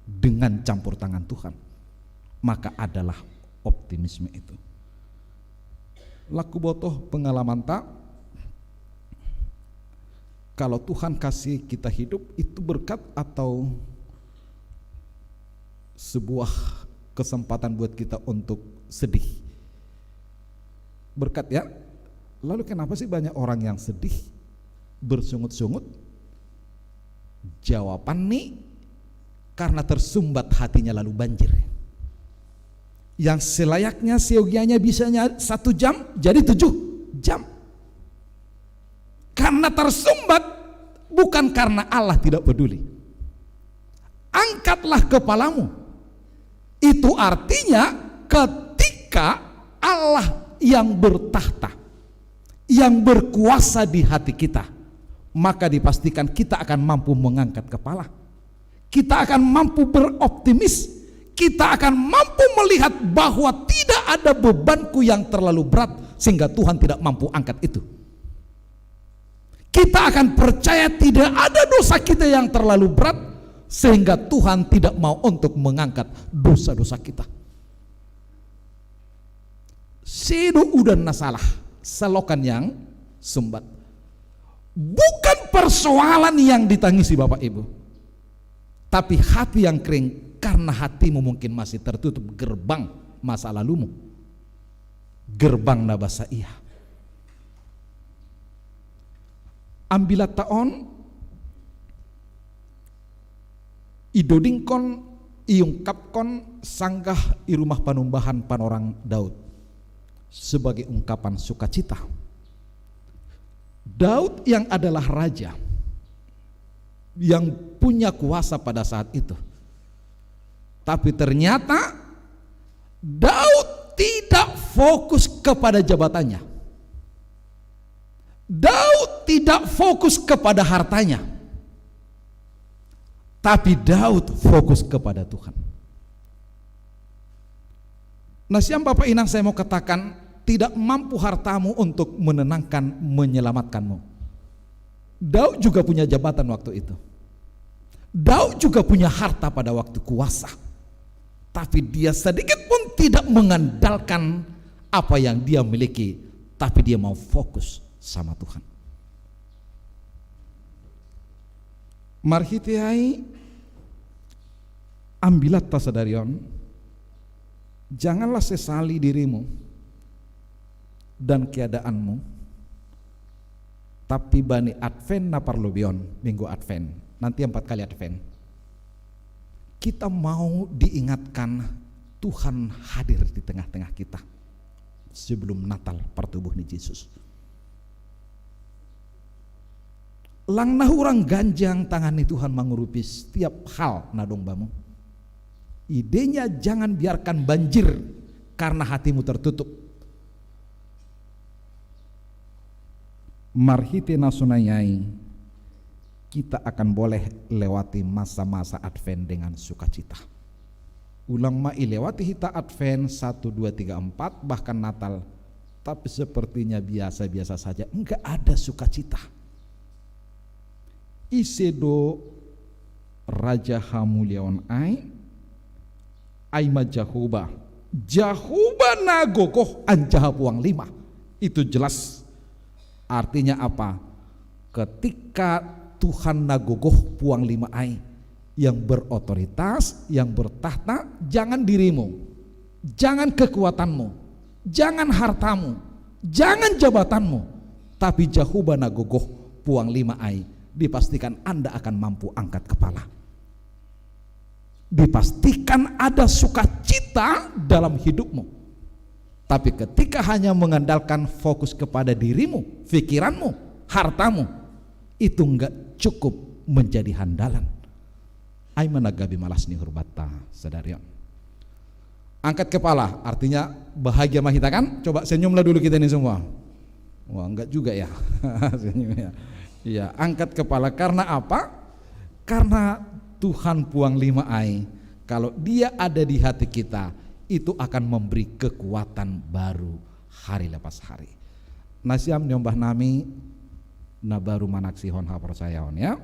dengan campur tangan Tuhan. Maka adalah optimisme itu. Laku botoh pengalamanta, kalau Tuhan kasih kita hidup, itu berkat atau sebuah kesempatan buat kita untuk sedih? Berkat ya. Lalu kenapa sih banyak orang yang sedih, bersungut-sungut? Jawaban nih, karena tersumbat hatinya lalu banjir. Yang selayaknya seyogianya bisanya satu jam, jadi tujuh jam. Karena tersumbat, bukan karena Allah tidak peduli. Angkatlah kepalamu. Itu artinya ketika Allah yang bertakhta, yang berkuasa di hati kita, maka dipastikan kita akan mampu mengangkat kepala. Kita akan mampu beroptimis. Kita akan mampu melihat bahwa tidak ada bebanku yang terlalu berat sehingga Tuhan tidak mampu angkat itu. Kita akan percaya tidak ada dosa kita yang terlalu berat sehingga Tuhan tidak mau untuk mengangkat dosa-dosa kita. Sedo udan na salah, selokan yang sumbat. Bukan persoalan yang ditangisi Bapak Ibu. Tapi hati yang kering karena hatimu mungkin masih tertutup gerbang masa lalumu. Gerbang na basa ia. Ambilatta on, idodingkon, iungkapkon sanggah i rumah panumbahan panorang Daud sebagai ungkapan sukacita. Daud yang adalah raja, yang punya kuasa pada saat itu. Tapi ternyata Daud tidak fokus kepada jabatannya. Daud tidak fokus kepada hartanya. Tapi Daud fokus kepada Tuhan. Nah, siang Bapak Inang, saya mau katakan, tidak mampu hartamu untuk menenangkan, menyelamatkanmu. Daud juga punya jabatan waktu itu. Daud juga punya harta pada waktu kuasa. Tapi dia sedikit pun tidak mengandalkan apa yang dia miliki, tapi dia mau fokus sama Tuhan. Marhite ai, ambilatta sadari on, janganlah sesali dirimu dan keadaanmu, tapi bani Advent na parlobion, minggu Advent, nanti empat kali Advent, kita mau diingatkan Tuhan hadir di tengah-tengah kita sebelum Natal, partubuh ni Jesus. Lang na hurang ganjang tangan ni Tuhan mangurupi setiap hal na dong bamu. Idenya jangan biarkan banjir karena hatimu tertutup. Marhite na sonai ai, kita akan boleh lewati masa-masa Advent dengan sukacita. Ulang ma ilewati hita Advent satu, dua, tiga, empat, bahkan Natal, tapi sepertinya biasa-biasa saja, enggak ada sukacita. Ise do Raja hamuliaon ai? Ai ma Jahowa. Jahowa na gogoh anjaha puang lima. Itu jelas. Artinya apa? Ketika Tuhan na gogoh puang lima ai, yang berotoritas, yang bertahta, jangan dirimu, jangan kekuatanmu, jangan hartamu, jangan jabatanmu, tapi Jahowa na gogoh puang lima ai, dipastikan Anda akan mampu angkat kepala. Dipastikan ada sukacita dalam hidupmu. Tapi ketika hanya mengandalkan fokus kepada dirimu, pikiranmu, hartamu, itu enggak cukup menjadi handalan. Ai ma na gabe malas ni horbatta sadari on. Angkat kepala, artinya bahagia ma hita kan? Coba senyumlah dulu kita ini semua. Wah, enggak juga ya. Senyum ya. Iya, angkat kepala. Karena apa? Karena Tuhan puang lima ai, kalau Dia ada di hati kita, itu akan memberi kekuatan baru hari lepas hari. Na siam niombah nami, na baru manaksihon haporsayaon ya.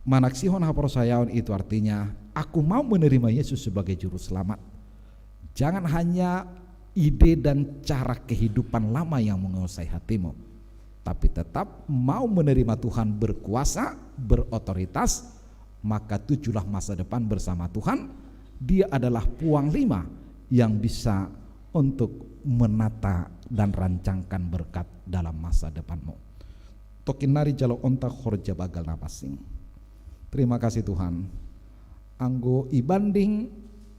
Manaksihon haporsayaon itu artinya, aku mau menerima Yesus sebagai juru selamat. Jangan hanya ide dan cara kehidupan lama yang menguasai hatimu, tapi tetap mau menerima Tuhan berkuasa, berotoritas, maka tujulah masa depan bersama Tuhan. Dia adalah puang lima yang bisa untuk menata dan rancangkan berkat dalam masa depanmu. Tokin nari jaloonta horja bagal na pansing. Terima kasih Tuhan. Anggo ibanding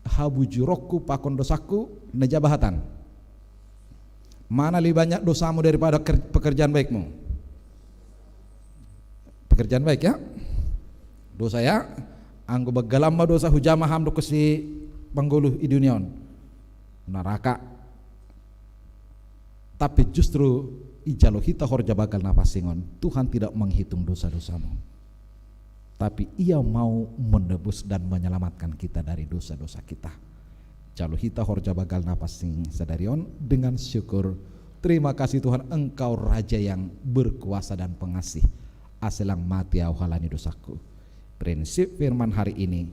habujuronku pakon dosaku, na ja bahatan. Mana lebih banyak dosamu daripada ker-, pekerjaan baikmu? Pekerjaan baik ya. Dosa ya. Anggo banggalan ma dosa, hujama ham dohot si panggoluh i dunia on. Naraka. Tapi justru ijalo hita horja bagal na pansing on, Tuhan tidak menghitung dosa-dosamu. Tapi Ia mau menebus dan menyelamatkan kita dari dosa-dosa kita. Jalo hita horja bagal na pansing sadari on dengan syukur. Terima kasih Tuhan, Engkau Raja yang berkuasa dan pengasih. Ase lang mate au halani dosaku. Prinsip firman hari ini,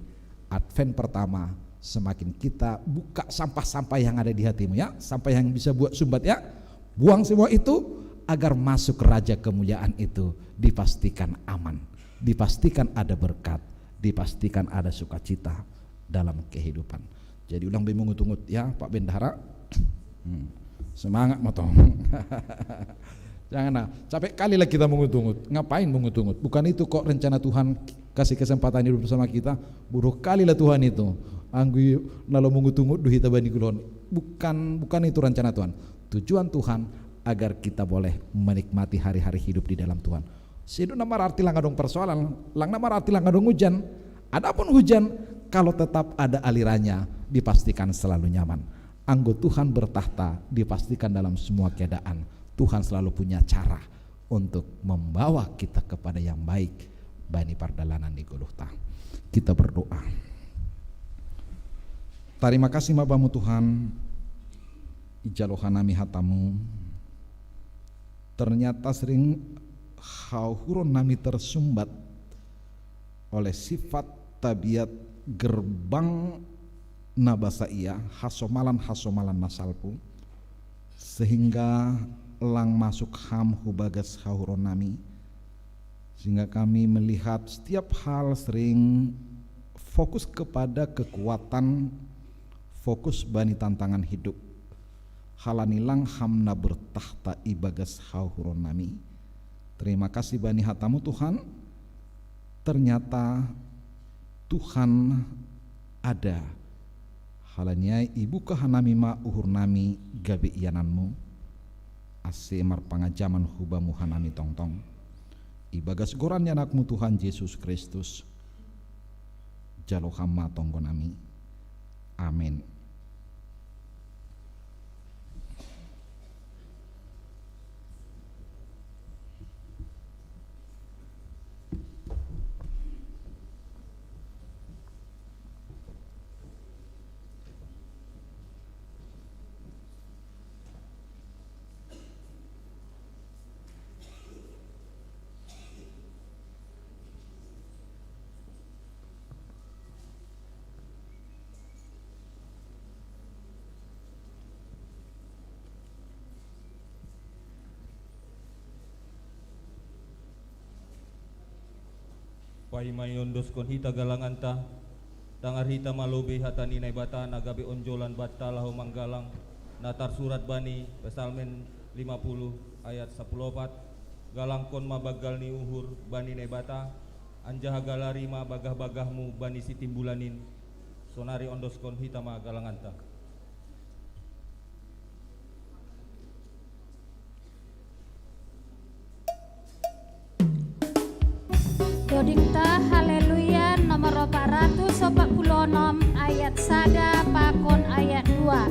Advent pertama, semakin kita buka sampah-sampah yang ada di hatimu ya, sampah yang bisa buat sumbat ya. Buang semua itu, Agar masuk Raja kemuliaan itu dipastikan aman, dipastikan ada berkat, dipastikan ada sukacita dalam kehidupan. Jadi ulang bi mengut-ungut ya, Pak Bendahara. Hmm. Semangat motong. Jangan nah, capek kali lah kita mengut-ungut. Ngapain mengut-ungut? Bukan itu kok rencana Tuhan kasih kesempatan hidup bersama kita. Buruk kali lah Tuhan itu. Anggu lalu mengut-ungut duhita bani kulon. Bukan, bukan itu rencana Tuhan. Tujuan Tuhan agar kita boleh menikmati hari-hari hidup di dalam Tuhan. Sidu nama arti lang adong persoalan, lang nama arti lang adong hujan. Adapun hujan, kalau tetap ada alirannya, dipastikan selalu nyaman. Anggo Tuhan bertahta, dipastikan dalam semua keadaan, Tuhan selalu punya cara untuk membawa kita kepada yang baik. Bani pardalanan di goluhta. Kita berdoa. Terima kasih ma Bamu Tuhan, ijalo hanami hatamu. Ternyata sering hauhuron nami tersumbat oleh sifat tabiat gerbang na basa ia hasomalan-hasomalan na salpu, sehingga lang masuk ham hubagas hauhuron nami, sehingga kami melihat setiap hal sering fokus kepada kekuatan, fokus bani tantangan hidup. Halani lang ham na bertahta ibagas hauhuron nami. Terima kasih bani hatamu Tuhan. Ternyata Tuhan ada. Halani ai ibuka hanami ma uhur nami gabe iananmu. Ase marpangajaman hubamu hanami tongtong. Ibagas goran ni anakmu Tuhan Yesus Kristus. Jalo ham ma tonggo nami. Amin. Paima iondoskon hita galanganta, tangar hita ma lobei hata ni Naibata na gabe onjolan banta laho manggalang, na tarsurat bani Psalmen lima puluh ayat sapuluh opat, galangkon ma banggal ni uhur bani Naibata, anjaha galari ma bagah-bagahmu bani sitimbulan in. Sonari ondoskon hita ma galanganta. Dodingta Haleluya nomor opat ratus opat puluh onom ayat sada pakon ayat dua.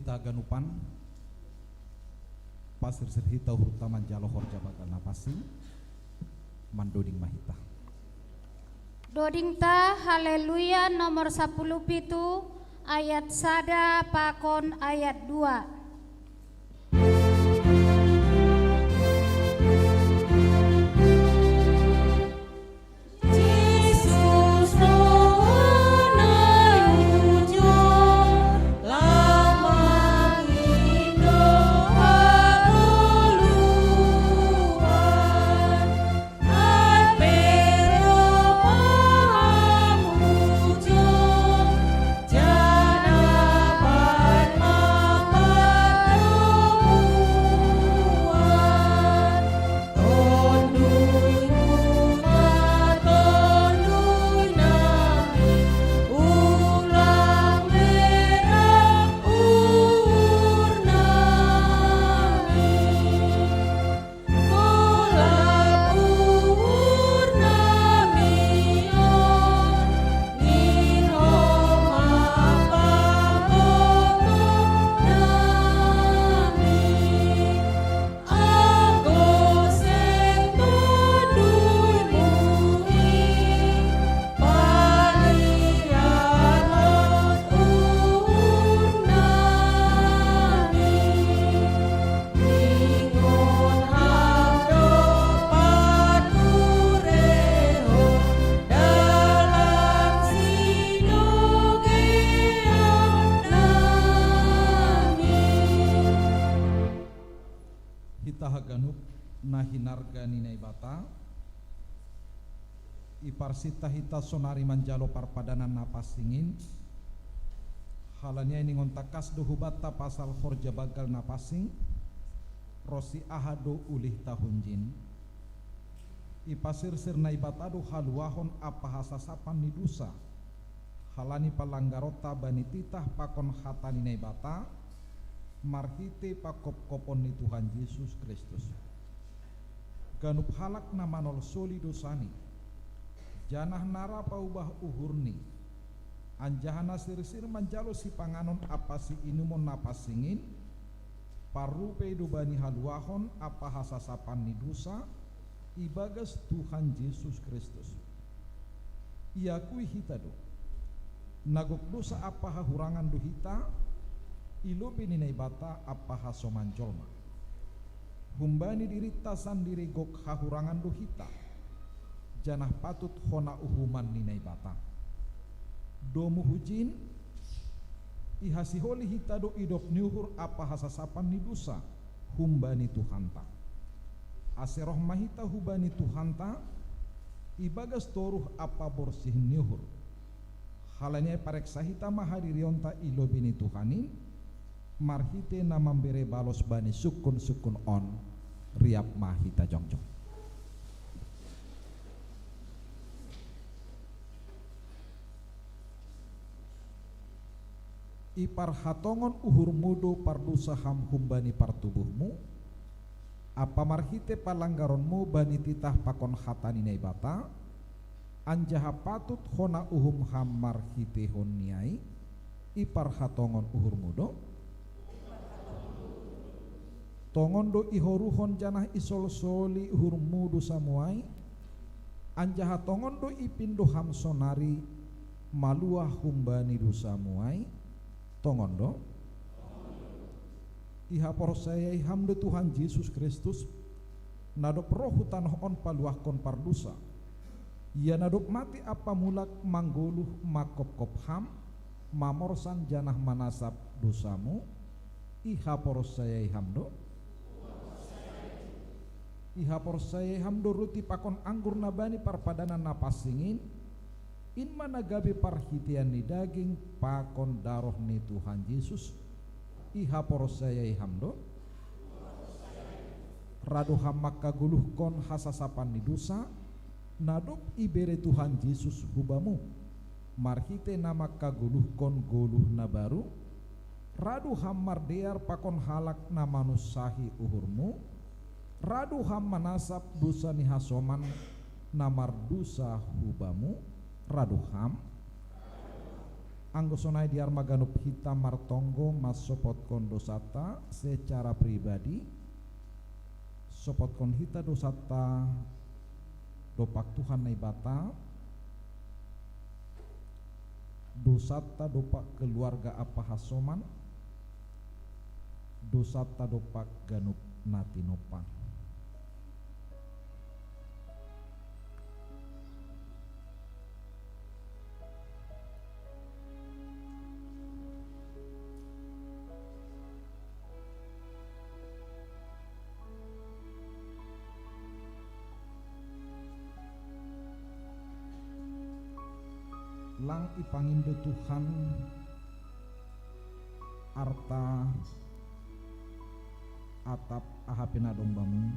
Hita ganupan, pasirsir hita uhurta manjalo horja bagal na pansing, mandoding ma hita. Dodingta Haleluya nomor sapuluh pitu, ayat sada pakon ayat dua. Hita haganup na hinarga ni Naibata, iparsinta hita sonari manjalo parpadanan na pansing in, halani ai ningon tangkas do hubanta pasal horja bagal na pansing, ronsi aha do ulihta hunjin. Ipasirsir Naibata do haluahon ampa hasasapan ni dosa, halani palanggaronta bani titah pakon hata ni Naibata, marhite pangkopkopon ni Tuhan Jesus Kristus. Ganup halak na manolsoli dosani, janah na ra paubah uhurni, anjaha na sirsir manjalo sipanganon ampa siinumon na pansing in, parrupei do bani haluahon ampa hasasapan ni dosa, ibagas Tuhan Jesus Kristus. Iakui hita do, na gok dosa ampa hahurangan do hita, i lobei ni Naibata ampa hasoman jolma. Humbani dirinta sandiri gok hahurangan do hita, janah patut hona uhuman ni Naibata. Domu hujin, ihasiholi hita do idop ni uhur ampa hasasapan ni dosa humbani Tuhanta. Ase roh ma hita hubani Tuhanta, ibagas toruh ampa borsih ni uhur. Halani ai pareksa hita ma hadirionta i lobei ni Tuhan in, marhite na mambere balos bani sungkunsungkun on, riap ma hita jongjong. Iparhatongon uhurmu do pardosa ham humbani partubuhmu, ampa marhite palanggaronmu bani titah pakon hata ni Naibata, anjaha patut hona uhum ham marhiteihon ni ai, iparhatongon uhurmu do? Tongon do ihoruhon janah isolsoli uhurmu dosamu ai, anjaha tongon do ipindo ham sonari maluah humbani dosamu ai? Tongon do? Ihaporsayai ham do Tuhan Jesus Kristus, na dob roh hu tanoh on paluahkon pardosa. Ia na dob mate ampa mulak manggoluh mangkopkop ham, mamorsan janah manasap dosamu? Ihaporsayai ham do? Ihaporsayai ham do ruti pakon anggur na bani parpadanan na pansing in? In ma na gabe parhiteian ni daging pakon daroh ni Tuhan Jesus. Ihaporsayai ham do? Ra do ham mangkagoluhkon hasasapan ni dosa, na dob ibere Tuhan Jesus hubamu, marhite na mangkagoluhkon goluh na baru? Ra do ham mardear pakon halak na manunsahi uhurmu? Ra do ham manasap dosa ni hasoman na mardosa hubamu? Ra do ham? Anggo sonai diar ma ganup hita martonggo mansopotkon dosata secara pribadi, sopotkon hita dosata dompak Tuhan Naibata, dosata dompak keluarga ampa hasoman, dosata dompak ganup na tinompa. Lang ipangindo Tuhan arta, atap, aha pe na adong bamu,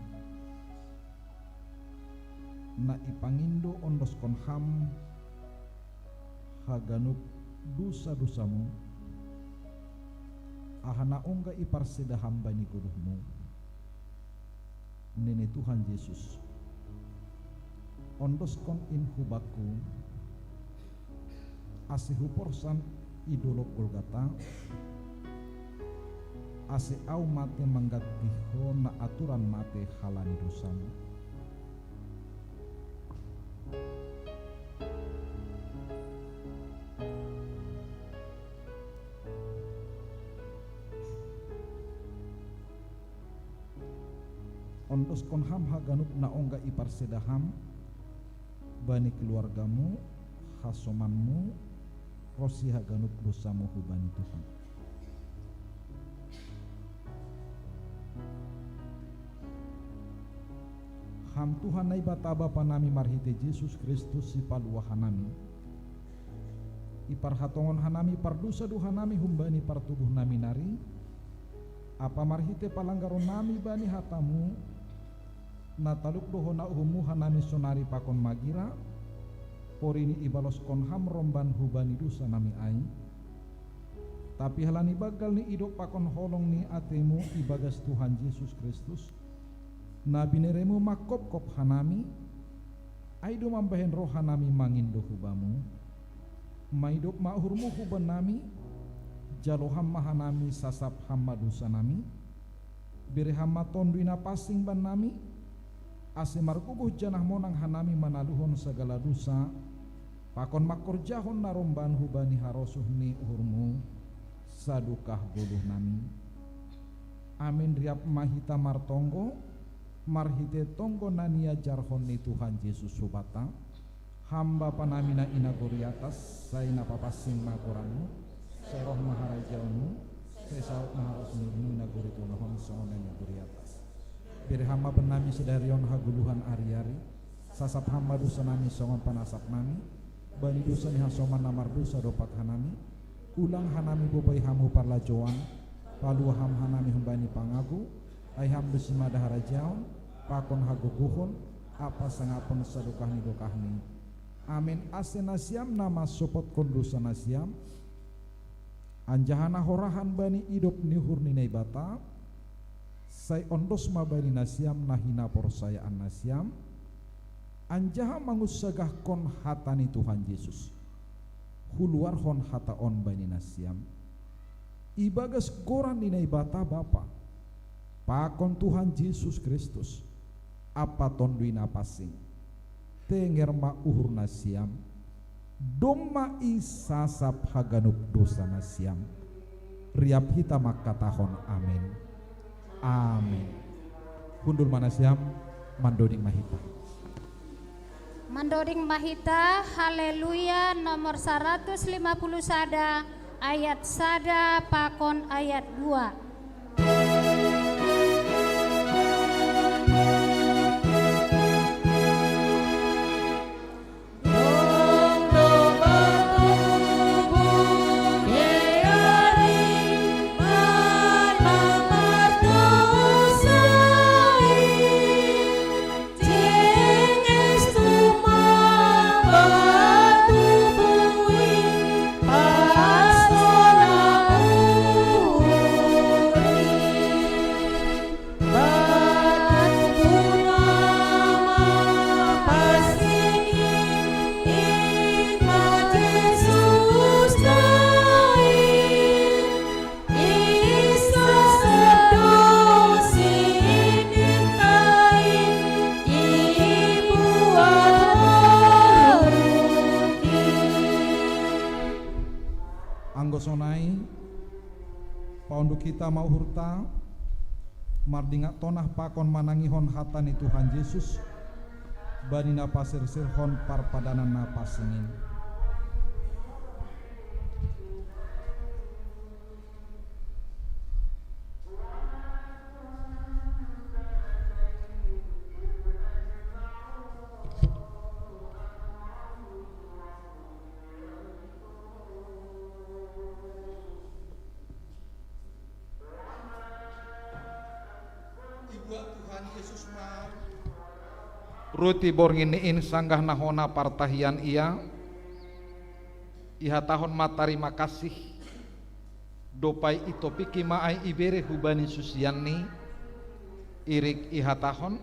na ipangindo ondoskon ham haganup dosa-dosamu, aha na ongga iparseda ham bani goluhmu, nini Tuhan Jesus. Ondoskon in hu bakku, ase huporsan i dolok Golgata, ase ahu mate mangganti ho na aturan mate halani dosamu. Ondoskon ham haganup na ongga iparseda ham bani keluargamu, hasomanmu, ronsi haganup dosamu hubani Tuhan. Ham Tuhan Naibata Bapa nami marhite Jesus Kristus Sipaluah hanami, iparhatongon hanami pardosa do hanami humbani partubuh nami nari, ampa marhite palanggaron nami bani hatamu, na taluk do hona uhummu hanami sonari pakon magira, porini ibaloskon ham romban hubani dosa nami ai. Tapi halani banggal ni idop pakon holong ni atemu ibagas Tuhan Jesus Kristus, na bineremu mangkopkop hanami, ai do mambahen roha nami mangindo hubamu. Maidop ma uhurmu huban nami, jalo ham ma hanami, sasap ham ma dosa nami, bere ham ma Tonduy Napansing bannami, ase margogoh janah monang hanami manaluhon sagala dosa, pakon mangkorjahon na romban hubani harosuh ni uhurmu, sadokah goluh nami. Amin. Riap ma hita martonggo, marhite tonggo na niajarhon ni Tuhan Jesus hubanta. Ham Bapa nami na i nagori atas, sai na papansing ma goranmu, sai roh ma harajaonmu, sai saut ma harosuhonmu i nagori tanoh on songon na i nagori atas. Bere ham ma bannami sadari on hagoluhan ari-ari, sasap ham ma dosa nami songon panasap nami bani dosa ni hasoman na mardosa dompak hanami, ulang hanami bobai hamu parlajoan, paluah ham hanami humbani pangago, ai ham do simada harajaon, pakon hagogohon, ampa sangapon sadokah ni dokahni. Amin. Ase nasiam na mansopotkon dosa nasiam, anjaha na horahan bani idop ni uhur ni Naibata, sai ondos ma bani nasiam na hinaporsayaan nasiam, anjaha mangunsagahkon hata ni Tuhan Jesus, huluarhon hata on bani nasiam. Ibagas goran ni Naibata Bapa, pakon Tuhan Jesus Kristus, ampa Tonduy Napansing, tenger ma uhur nasiam, domma i sasap haganup dosa nasiam. Riap hita mangkatahon amin. Amin. Hundul ma nasiam, mandoding ma hita. Mandoding ma hita, Haleluya nomor saratus lima puluh sada, ayat sada pakon ayat dua. Hita mauhurta, mardingat tonah pakon manangihon hata ni Tuhan Jesus, bani na pasirsirhon parpadanan na pansing in. Ibuat Tuhan Yesus ma ruti borngin ni in sanggah na hona partahian ia, ihatahon ma tarima kasih, dob ai itopiki ma ai ibere hubani susianni, irik ihatahon,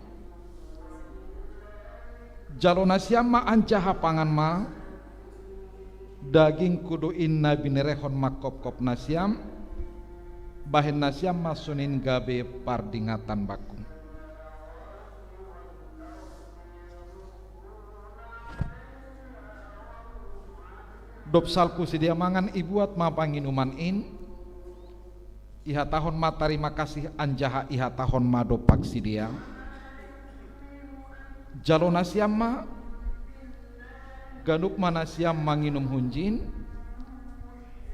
jalo nasiam ma anjaha pangan ma, dagingku do in na binerehon mangkopkop nasiam, bahen nasiam ma sonin gabe pardingatan bakku. Dob salpu sidea mangan ibuat ma panginuman in, ihatahon ma tarima kasih anjaha ihatahon ma dompak sidea, jalo nasiam ma, ganup ma nasiam manginum hunjin,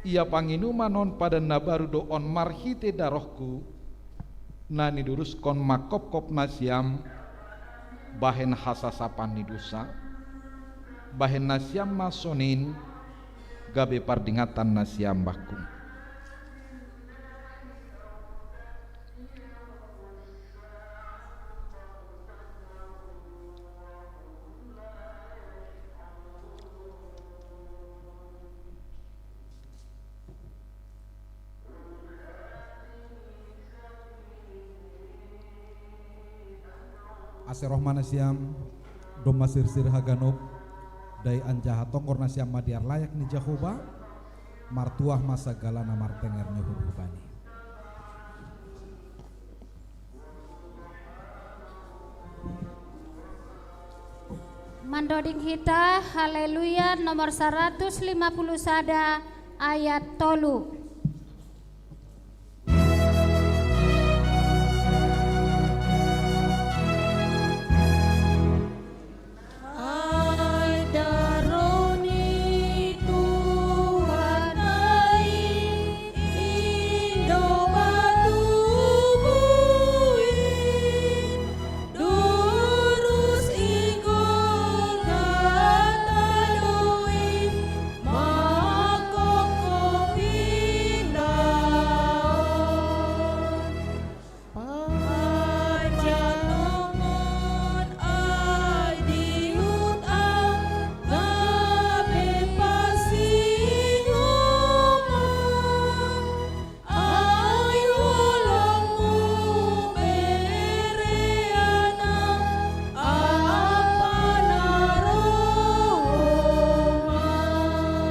ia panginuman on padan na baru do on marhite darohku, na niduruskon mangkopkop nasiam bahen hasasapan ni dousa, bahen nasiam ma sonin gabe pardingatan nasiam bakku. Ase roh ma nasiam, domma sirsir haganup, dai anjaha tonggor nasiam ma di arlayak ni Jahowa, martuah ma sagala na martenger ni uhur hubani. Mandoding hita, Haleluya, nomor saratus lima puluh sada, ayat tolu.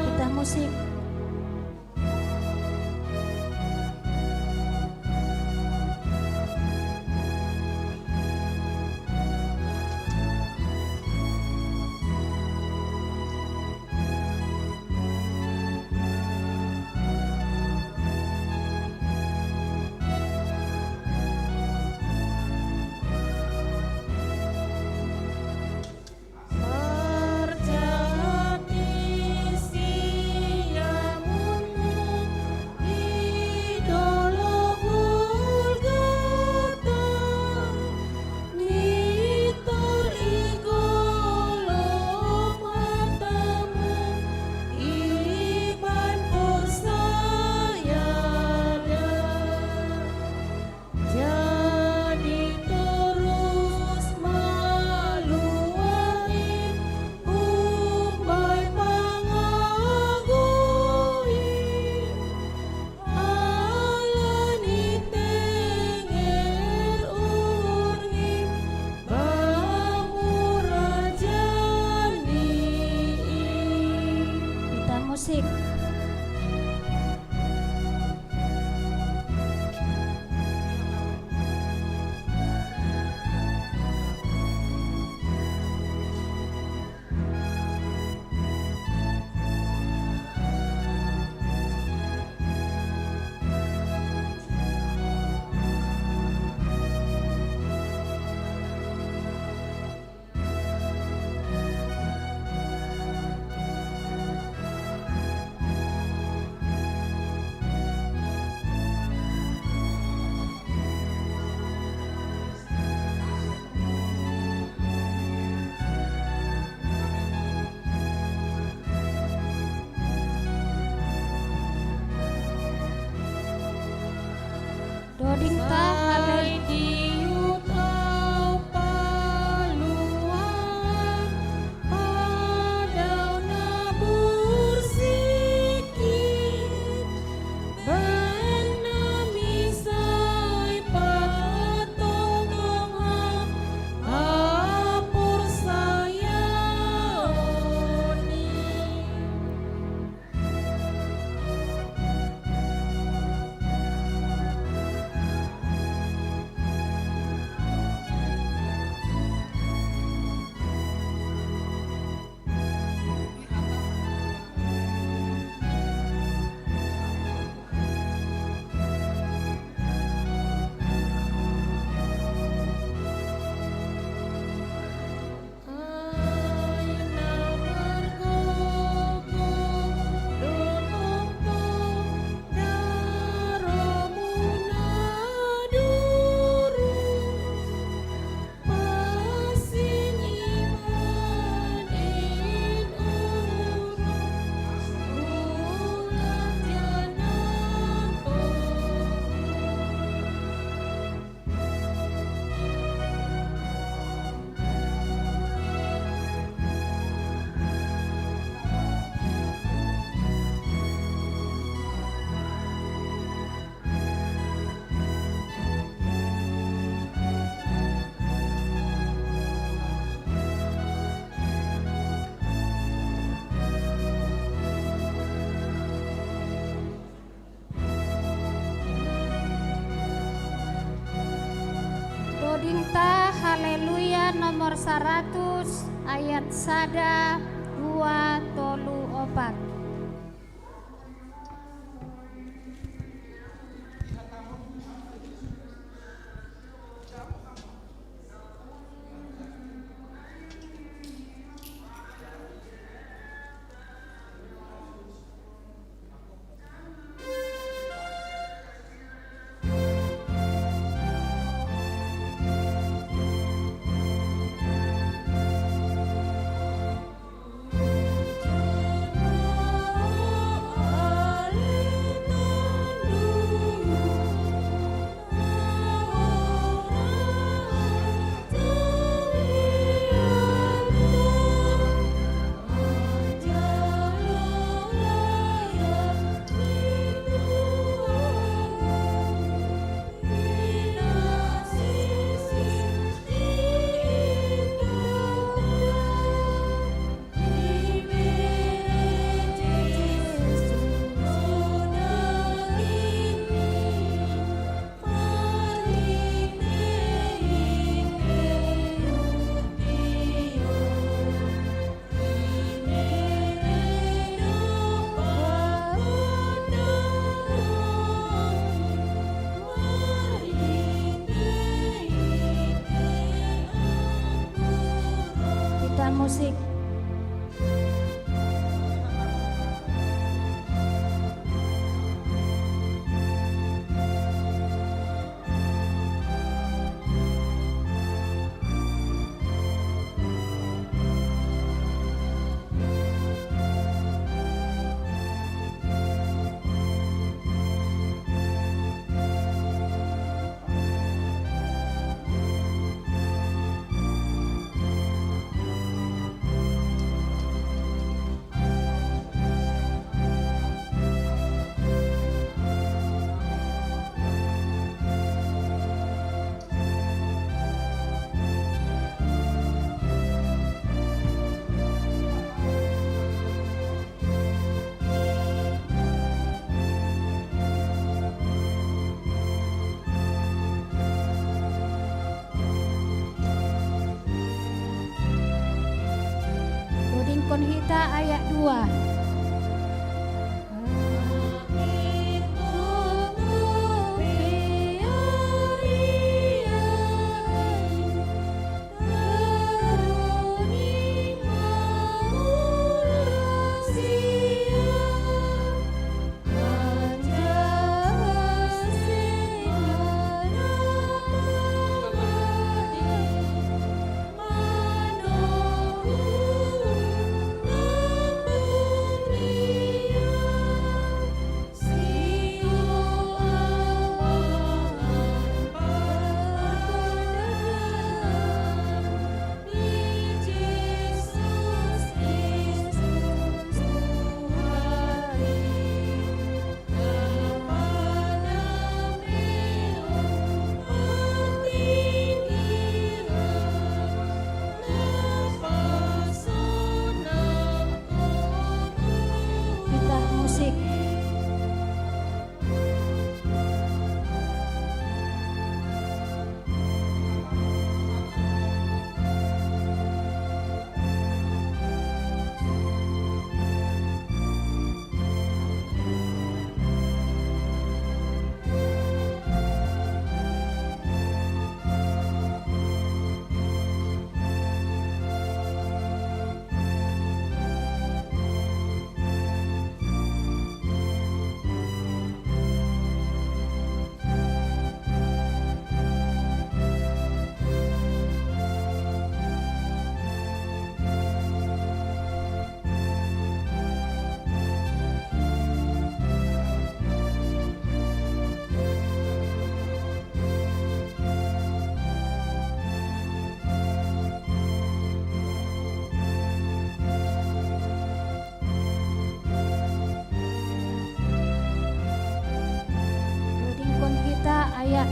Kita musik. Jadi torus maluah in umbai pangagui, ala ni tenger urngin bamurajan i. Kita musik. Ding ta haleluya. Sai diutau paluang padau na bursikit, baen na misai patongtong ha aporsayaon i. Doding ta haleluya nomor saratus, ayat sada, dua, tolu, opat. Kita musik. Doding kon hita ayat dua.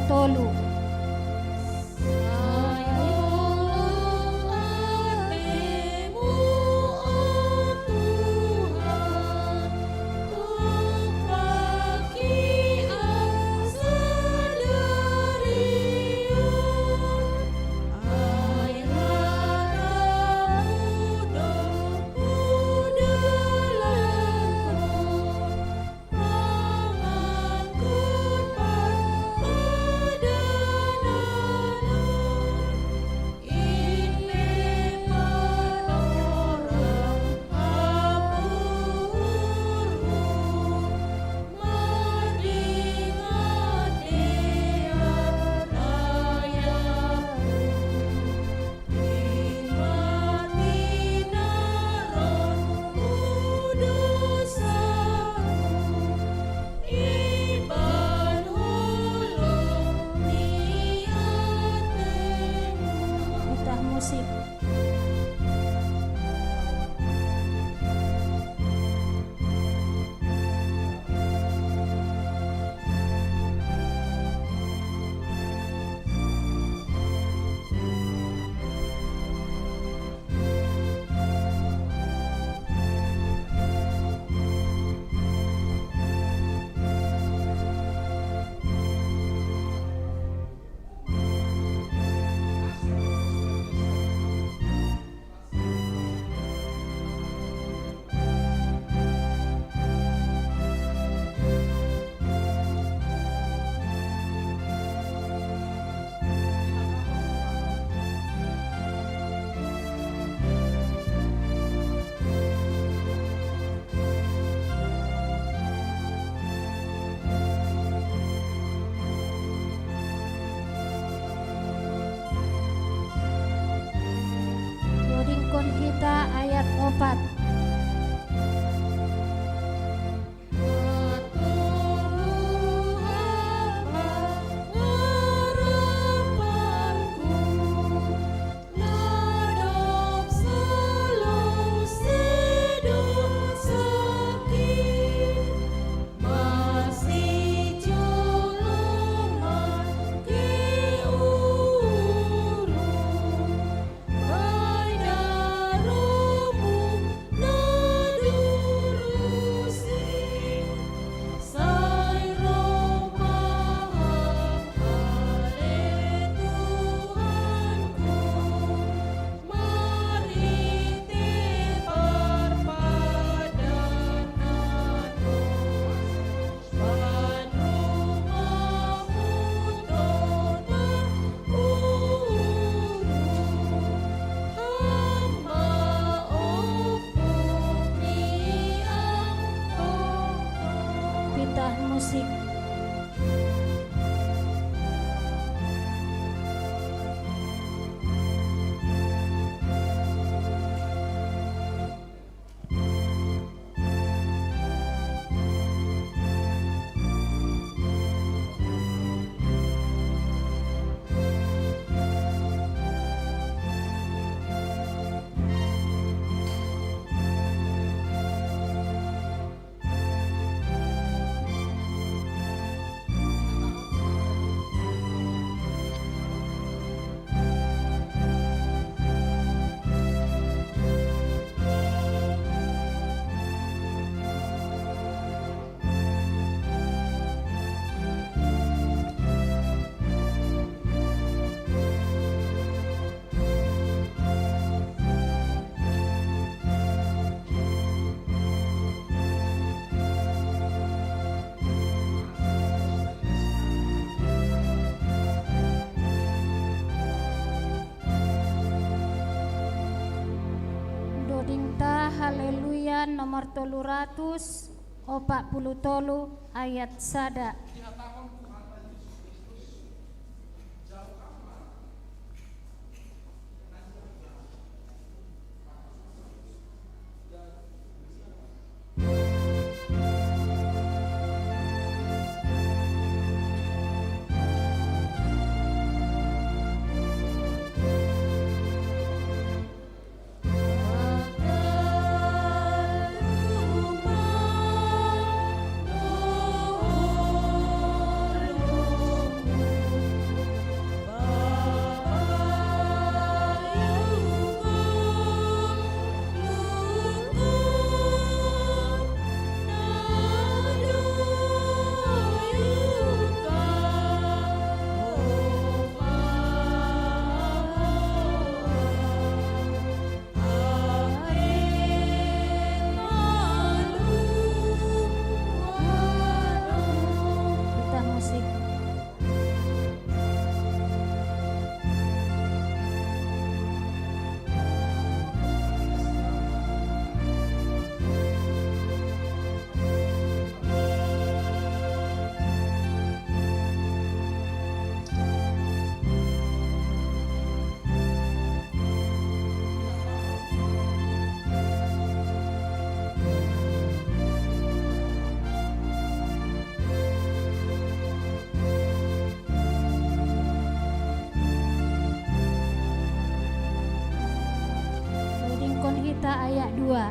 tolu. Musik. Dodingkon kita ayat opat. Pitah musik. Dodingta Haleluya nomor tolu ratus opat puluh tolu ayat sada. ayat dua.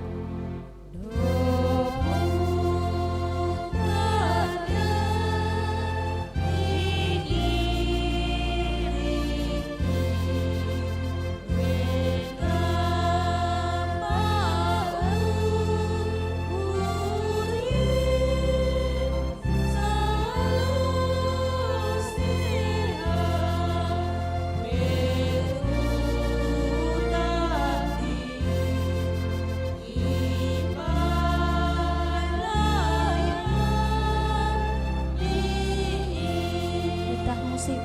Titah musik.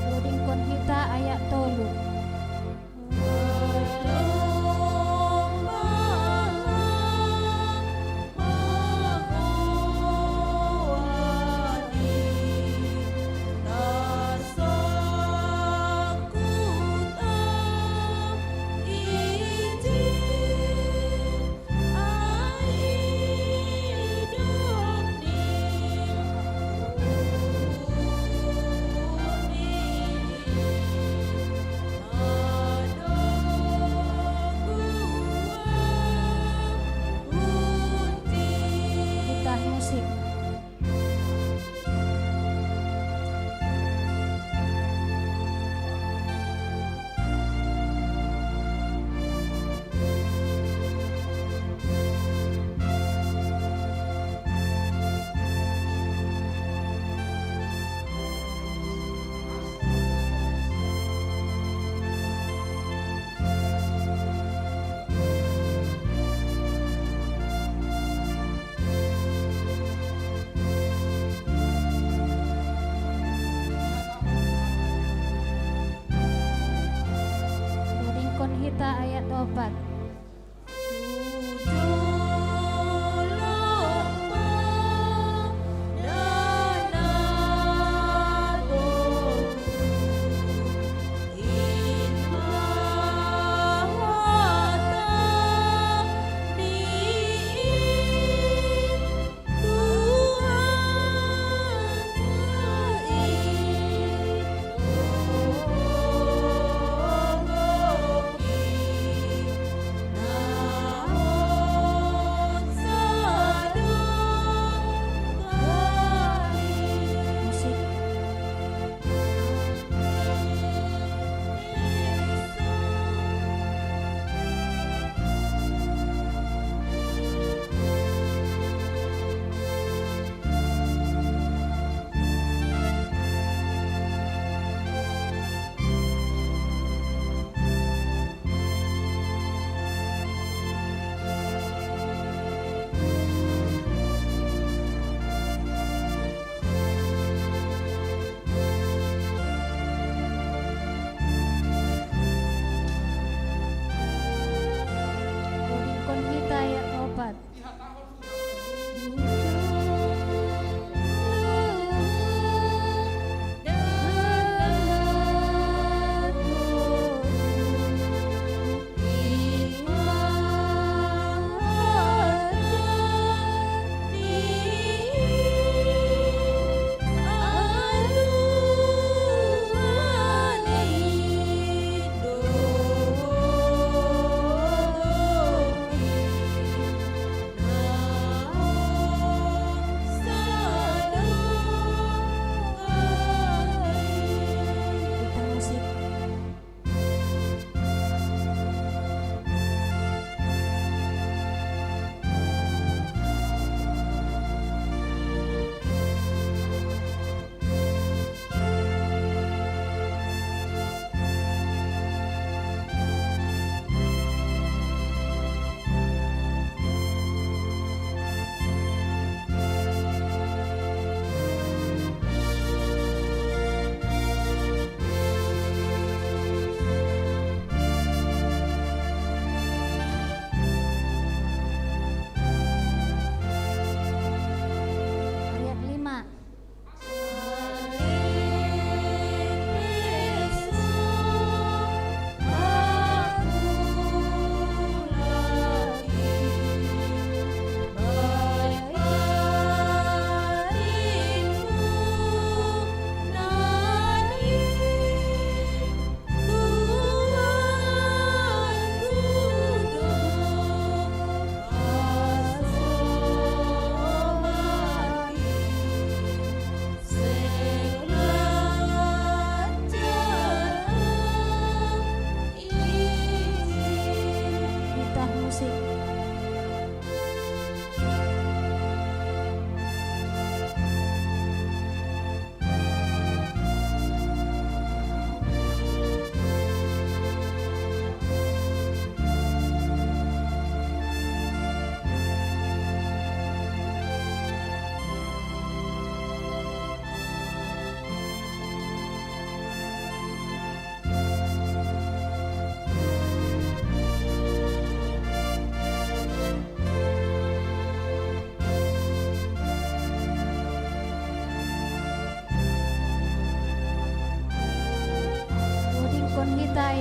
Luding Konhita ayat tolu. Titah musik. Luding Konhita ayat opat.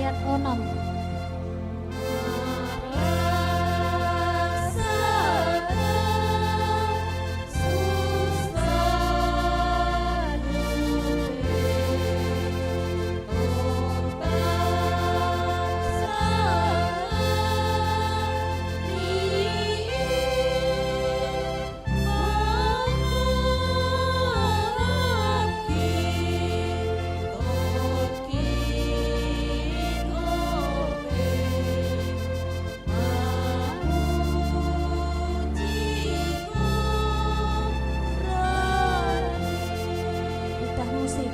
Onom. Titah musik.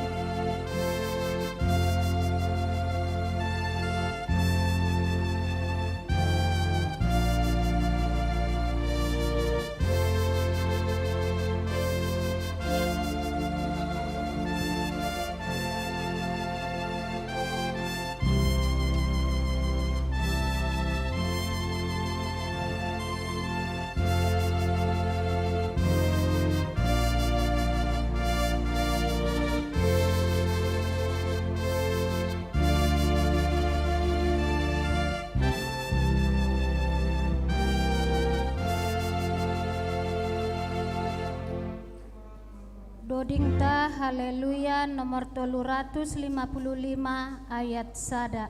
Doding ta Haleluya nomor tolu ratus lima puluh lima, ayat sada.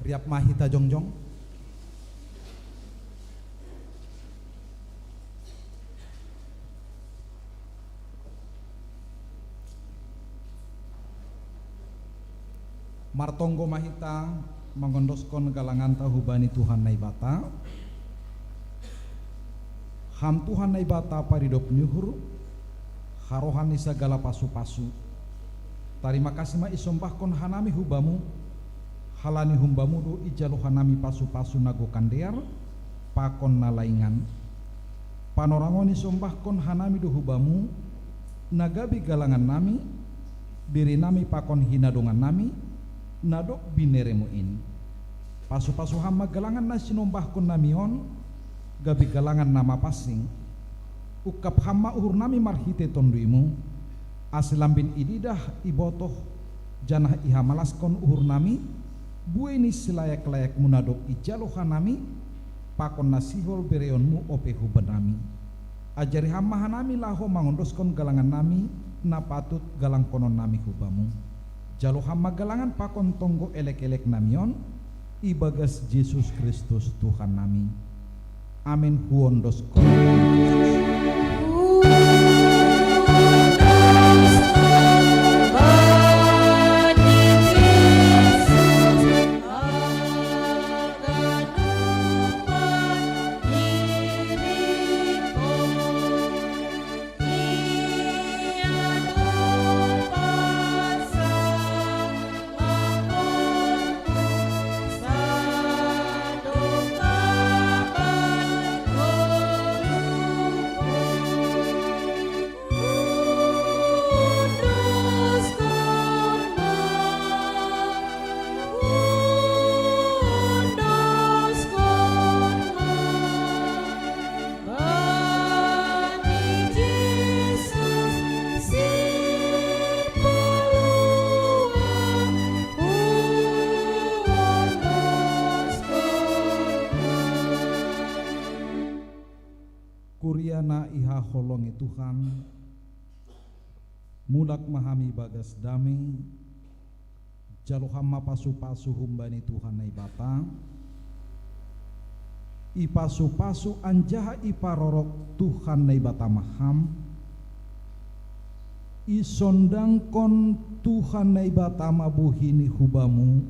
Riap ma hita jongjong. Martonggo ma hita mangondoskon galanganta hubani Tuhan Naibata. Ham Tuhan Naibata paridop ni uhur, harohan ni sagala pasu-pasu. Tarima kasih ma isombahkon hanami hubamu, halani humbamu do ijalo hanami pasu-pasu na gokan dear, pakon na laingan. Panorangon isombahkon hanami do hubamu, na gabe galangan nami, diri nami pakon hinadongan nami, na dob bineremu in. Pasu-pasu ham ma galangan na sinombahkon nami on, gabe galangan na mapansing. Ungkap ham ma uhur nami marhite tonduimu, ase lambin ididah ibotoh, janah ihamalaskon uhur nami, buei ni silayak-layakmu na dob ijalo hanami, pakon na sihol bereonmu ope hubanami. Ajari ham ma hanami laho mangondoskon galangan nami, na patut galangkonon nami hubamu. Jalo ham ma galangan pakon tonggo elek-elek nami on, ibagas Jesus Kristus Tuhan nami. Amin. Huondoskon. Bani Jesus Sipalua, huondoskon ma. Kuria na ihaholongi Tuhan, mulak ma hami bagas damei, jalo ham ma pasu-pasu humbani Tuhan Naibata. Ipasu-pasu anjaha iparorot Tuhan Naibata ma ham. Isondangkon Tuhan Naibata ma bohi-Ni hubamu,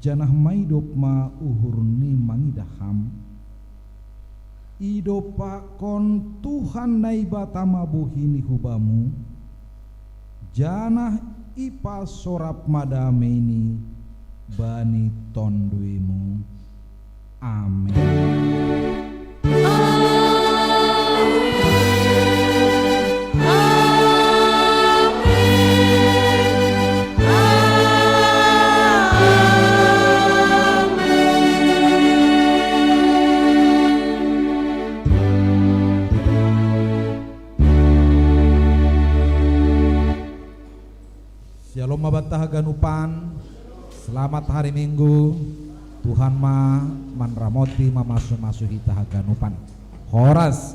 janah maidop ma uhur-Ni mangidah ham. Idompakkon Tuhan Naibata ma bohi-Ni hubamu, janah ipasorap ma damei-Ni bani tonduimu. Amin. Syalom ma banta haganupan. Selamat hari Minggu. Tuhan ma manramoti, mamasu-masu hita haganupan. Horas.